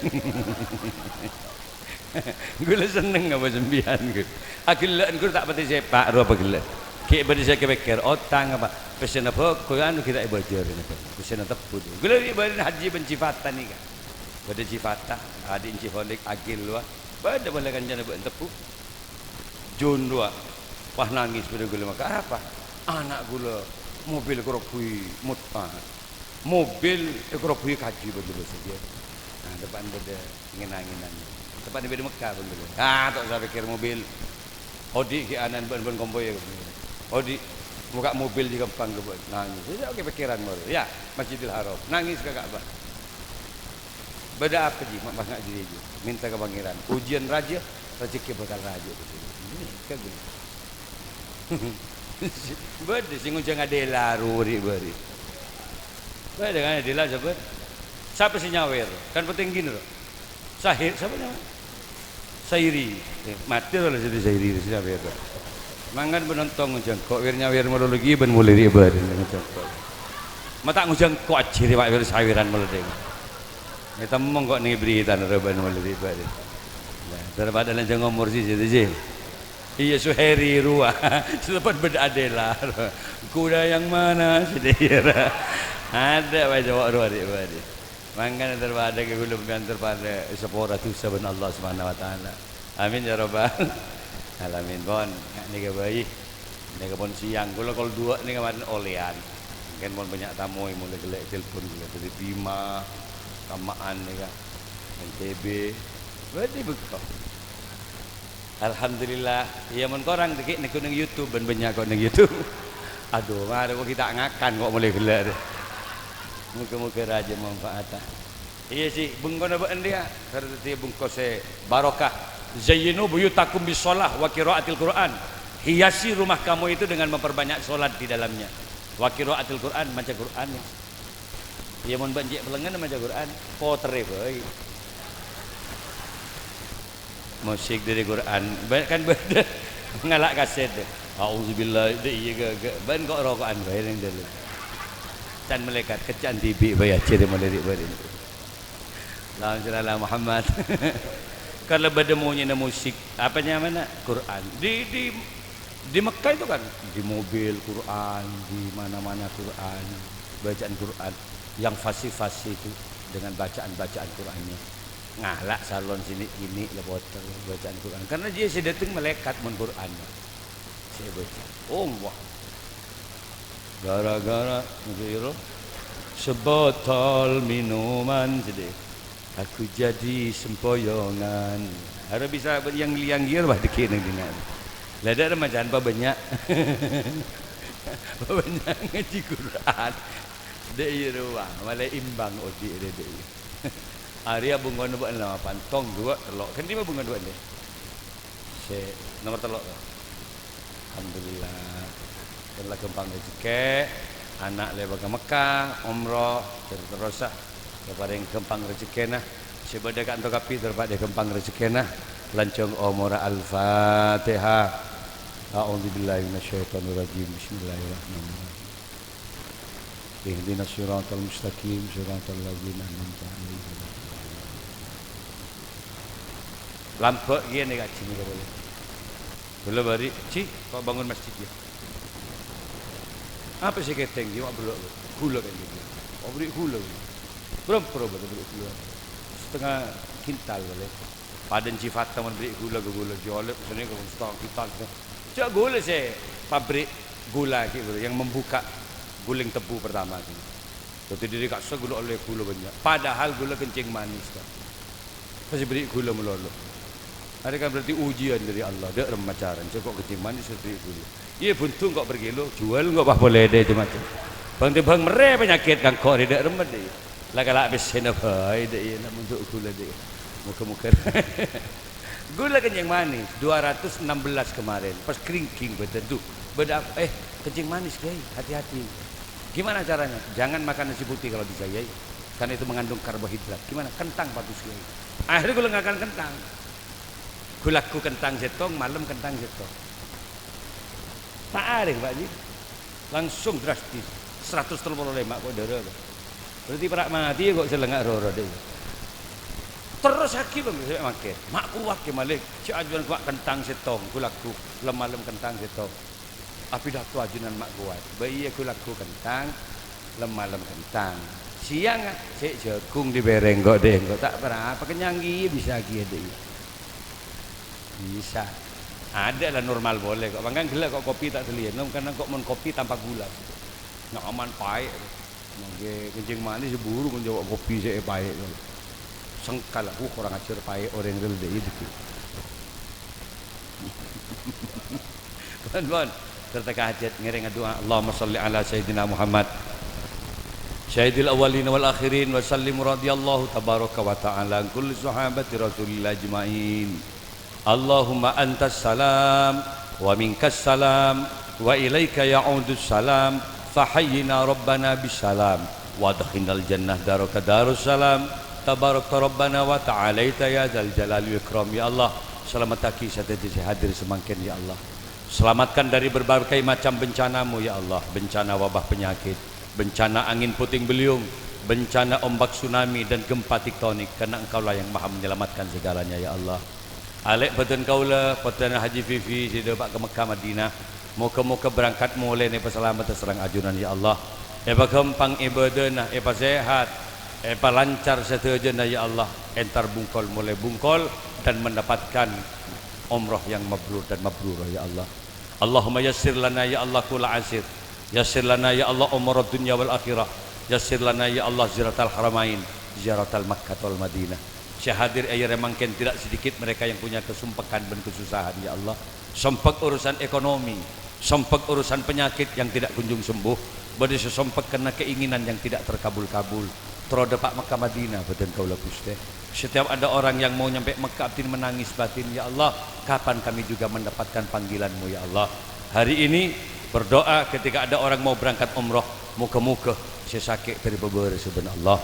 Ghulâ senneng apa sampèyan, ghulâ? Aghellâ'ân ghulâ ta' patè sèpa' rowa apa ghellâ'ân. Ghi' bâdâ sè èpèkkèr otang apa? Pèssèna bhâko, anu, ghi' ta' èbâjâr, pèssèna tebbhu. Ghulâ rè' bâdâna Hajji bân Cifata nèka. Bâdâ Cifata, adi' Cifalik, Agil, wah. Bâdâ polè kancana bâ'ân tebbhu. Jun, wah. Wah, nangès bâdâ ghulâ maka. Arapa? Ana' ghulâ mobil èkarobbhuwi mot-, ah, mobil èkarobbhuwi kaju bâdâ bâsa, yâ. Nah, teppa'na bâdâ ngen-angenan. Teppa'na bâdâ Mekka bân ghulâ. Ah, ta' osa pèkkèr mobil. Odi' ghi' ana'na bân-bân kompoyya. Odi' mokka' mobil jâ' ghâmpang ka bân, nangès. Iyâ, oke, pèkkèran mor. Yâ, Masjidil Haram. Nangès ka Ka'bah. Bâdâ apa, Ji? Ma' pas nga' jârèya, Ji. Mènta ka Pangèran. Ujiyân rajâ, rajhekkè bhâkal rajâ. Ini, kaghun. Bâdâ sè ngojhâng adhela, rori bâri. Bâdâ kan adhela, sabbhân. Sapa sè nyawèr? Kan penting gini, loh. Sahir, sapa nyama? Sairi. Eh, matè rowa la sè Sairi, sè nyawèr. Mangkana bân ontong ngojhâng engko', wèr-nyawèr malolo ghi' bân molè ri' bâdâ ngojhâng engko'. Ma' ta' ngojhâng engko' ajjhir, Pak, wèr-sawèran malolo ding. Nè temmong engko' neng bheritana rowa bân molè ri' bâdâ. Nah, daripada lanjhâng omor sè sè, sè. Iyâ, Suheri rowa. Sè teppa'na bâdâ adhela. Kuda yang mana? Sè dhi-, adâ' bâjâ rowa ri' bâdâ. Mangkana terpadâ ka kaulâ sampèyan terpadâ èsapora dhusa bân Allah Subhanahu wa Ta'ala. Amin ya rabbal alamin. Pon, nga' nèka bhâi. Nèka pon sèyang. Kaulâ kol duwâ' nèka marèn olèyan. Mungkin pon bânnya' tamoy molè ghellâ' telpon kaulâ dâri Bima, Kama'an nèka. N T B. Bâdâ bengko. Alhamdulillah. Iyâ, mon korang dhâggi' neggu' neng YouTube, bân bânnya' ko' neng YouTube. Adu, marè ko' ghi' ta' ngakan ko' molè ghellâ' rè. Moga-moga rajâ manfaata. Iyâ, sè bengkona bâ'na rèya, sara dhâddhiyâ bengko sè barokah. "Zayyinu buyutakum bis shalah wa qiraatil Qur'an." Hiasi rumah kamu itu dengan memperbanyak salat di dalamnya. Wa qiraatil Qur'an, maca Qur'an, ya. Iyâ, mon bâ'na cè' pèlengngen maca Qur'an, potèrè bhâi. Musik dâri Qur'an, bâ-, kan bâdâ ngala' kasèt. A'udzubillah, dâ' iyâ ghâ-, ghâ-, bân ko' roko'an bhâi neng dâlem. Can malaèkat, kecca'an dhibi' bhâi ajâ dâ' molè ri' bâri'. Allahumma shalli ala Muhammad. Kan la bâdâ monyèna musik, apa nyamana? Qur'an. Di, di, di Mekah itu kan, di mobil Qur'an, di mana-mana Qur'an, bacaan Qur'an. Yang fasih-fasih itu dengan bacaan-bacaan Qur'annya. Ngala' salon sini kini la potèr bacaan Qur'an. Karena jiyâ sè dâteng malaèkat mon Qur'an sè èbâca. Oh, wah. Gara-gara, ngghi, ro, sebotol minuman, jadi, "Aku jadi sempoyongan." Arè bisa yang liang gir, wah, dâggi' neng dinna'. La dâ' remaja pa bânnya'. Pa bânnya' ngajhi Qur'an. Dâ' iyâ rowa, malè imbang odi' rè dâ' iyâ. Arèya bengkona bâ'na la mapan, tong, duwâ', tello'. Ghândhi ma bengkona bâ'na? Sè nomer tello', to. Alhamdulillah. Kan la ghâmpang rejhekkè, ana' lèbât ka Mekkah, umroh, ter-, terrosa. Èparèng ghâmpang rejhekkèna. Sè bâdâ ka'anto kabbhi ter-, padâ ghâmpang rejhekkèna. Lanjhâng omorra. Al-Fatihah. A'udzubillahi minasyaitonirrajim. Bismillahirrahmanirrahim. Ihdinas siratal mustaqim, siratal ladzina an'amta 'alaihim. Lambâ' kèya nèka, Ji, nèka polè. Kaulâ bâri', "Ji, ko' bângon masjid, yâ." "Apa sè kètèng, Ji?" "Wa' bârâ', ghulâ kèya, Ji." "Oh, bâri' ghulâ." Bârâmpa bâdâ bâri' ghulâ? "Satengnga kintal polè." Padâna sifatta mon bâri' ghulâ ka ghulâ, jâ' ollè sènè ka setengah kintal. Jâ' ghulâ sè pabrik gula ghi' ghulâ yang membuka guling tebu pertama ghi'. Dhâddhi dâri ka'issa' ghulâ ollè ghulâ bânnya'. Padahal ghulâ kencing manis, to. Pas bâri' ghulâ malolo. Arè kan berarti ujian dâri Allah. Dâ' remma carana sè ko' kencing manis terros bâri' ghulâ. Iyâ, buntung ko' per kilo, juwâl ko' pas polè dâ' macem-macem. Bâng-tèbâng merrè panyakèt kan ko' rè dâ' remma dâ'. La kala' pèssèna bhâi dâ' iyâ, la montok ghulâ dâ' iyâ. Moga-moga. Ghulâ kencing manis, dua ratus enam belas kemarin, pas kringking bâdân, "Duh, bâdâ apa?" "Eh, kencing manis, Kiai, hati-hati." "Gimana caranya?" "Jangan makan nasi putih kalau bisa, Kiai. Karena itu mengandung karbohidrat." "Gimana?" "Kentang bagus, Kiai." Akhirnya ghulâ ngakan kentang. Ghulâ lagghu kentang sèttong, malem kentang sèttong. Ta' arèng, Pak Ji. Langsung drastis. Seratus tello polo lèma' ko' dârâ, Pak. Berarti para' matè ko' sè lengnga' ro-ro dâ' iyâ. Terrosaghi, Bang, sampè' mangkèn. Ma' kowat ghi' malè. Jâ' ajunan kowat kentang sèttong, ghulâ lagghu. Lem-malem kentang sèttong. Apidato ajunan ma' kowat. Bâ iyâ ghulâ lagghu kentang, lem-malem kentang. Sèyang, sè jhâghung dâri pèrèng ko' dâ' engko'. Ta' ponapa, kennyang ghi' bisa ghi' dâ' iyâ. Bisa. Adâ' la normal polè ko'. Mangkana ghellâ' ko' kopi ta' ghellâ'. Nom-, karena ko' mon kopi tanpa gula. Nyaman, paè'. Mangkè kencing manis buru menjawab kopi sè paè'. Sengkal, uh, kurang ajar paè' orèng rèl dâ' iyâ dâggi'. Pon, serta ka hajat ngiring du'a. Allahumma shalli ala Sayyidina Muhammad, Sayyidil awwalin wal akhirin, wa sallim radhiyallahu tabaraka wa ta'ala an kulli sahabati Rasulillah ajma'in. Allahumma antas salam, wa minkas salam, wa ilaika ya'udus salam, fahayyina rabbana bis salam, wa adkhilnal jannah daraka darus salam, tabarakta rabbana wa ta'alaita ya dzal jalali wal ikram. Ya Allah, selamataghi sadhâjâ sè hadir samangkèn, ya Allah. Selamatkan dari berbagai macam bencana-Mu, ya Allah. Bencana wabah penyakit, bencana angin puting beliung, bencana ombak tsunami dan gempa tektonik, karena Engkaulah yang maha menyelamatkan segalanya, ya Allah. Alè' bhâdhân kaulâ, pottrana Haji Fifi, sè dâpa' ka Mekkah Madinah. Moghâ-moghâ berangkat molèna èpasalamet sareng ajunan, ya Allah. Èpaghâmpang ibâdâna, èpasèhat, èpalancar sadhâjâna, ya Allah. Entar bungkol molè bungkol dan mendapatkan umroh yang mabrur dan mabrurah, ya Allah. Allahumma yassir lana, ya Allah, kulla asir. Yassir lana, ya Allah, umur dunya wal akhirah. Yassir lana, ya Allah, ziyaratal haramain, ziyaratal Makkah wal Madinah. Sè hadir è arè mangkèn tidak sedikit mereka yang punya kesumpekkan dan kesusahan, ya Allah. Sompek urusan ekonomi, sompek urusan penyakit yang tidak kunjung sembuh, bâdâ sè sompek karena keinginan yang tidak terkabul-kabul. Terro dâpa' Mekkah Madinah bhâdhân kaulâ, Ghustè. Setiap ada orang yang mau nyampe Mekkah, abdhina menangis batin, "Ya Allah, kapan kami juga mendapatkan panggilan-Mu, ya Allah?" Hari ini berdoa ketika ada orang mau berangkat umroh, moghâ-moghâ sè sakè' dâri pabârâs bân Allah.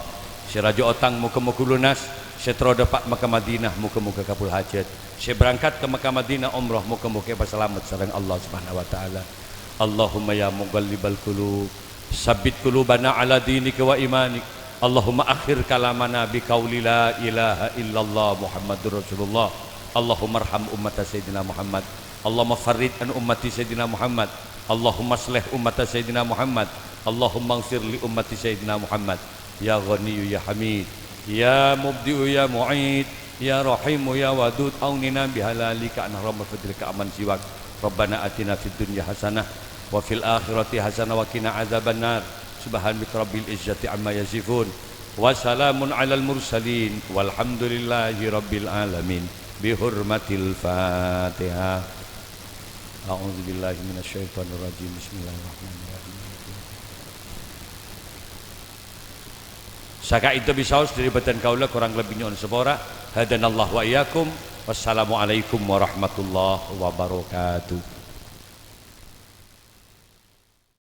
Sè rajâ otang moghâ-moghâ lunas, sè terro dâpa' Mekkah Madinah moghâ-moghâ kabul hajat. Sè berangkat ka Mekkah Madinah umroh moghâ-moghâ èpasalamet sareng Allah Subhanahu wa Ta'ala. Allahumma ya muqallibal qulub, tsabbit qulubana ala dinika wa imanik. Allahumma akhir kalamana bi qauli la ilaha illallah Muhammadur Rasulullah. Allahumma arham ummata Sayyidina Muhammad. Allahumma farrij an ummati Sayyidina Muhammad. Allahumma aslih ummata Sayyidina Muhammad. Allahumma ighfir li ummati Sayyidina Muhammad. Ya Ghaniyyu ya Hamid, ya Mubdi'u ya Mu'id, ya Rahimu ya Wadud, aunina bihalalika an haramil fadlika amman siwak. Rabbana atina fid dunya hasanah, wa fil akhirati hasanah, wa qina adzabannar. Subhana rabbika rabbil izzati amma yasifun. Wa salamun alal mursalin, walhamdulillahi rabbil alamin. Bihurmatil Fatihah. A'udzubillahi minasyaitonirrajim. Bismillahirrahmanirrahim. Saka'dinto bisaos dâri bhâdhân kaulâ, korang lebbi nyo'on sapora. Hadanallahu wa iyyakum. Wassalamualaikum warahmatullahi wabarakatuh.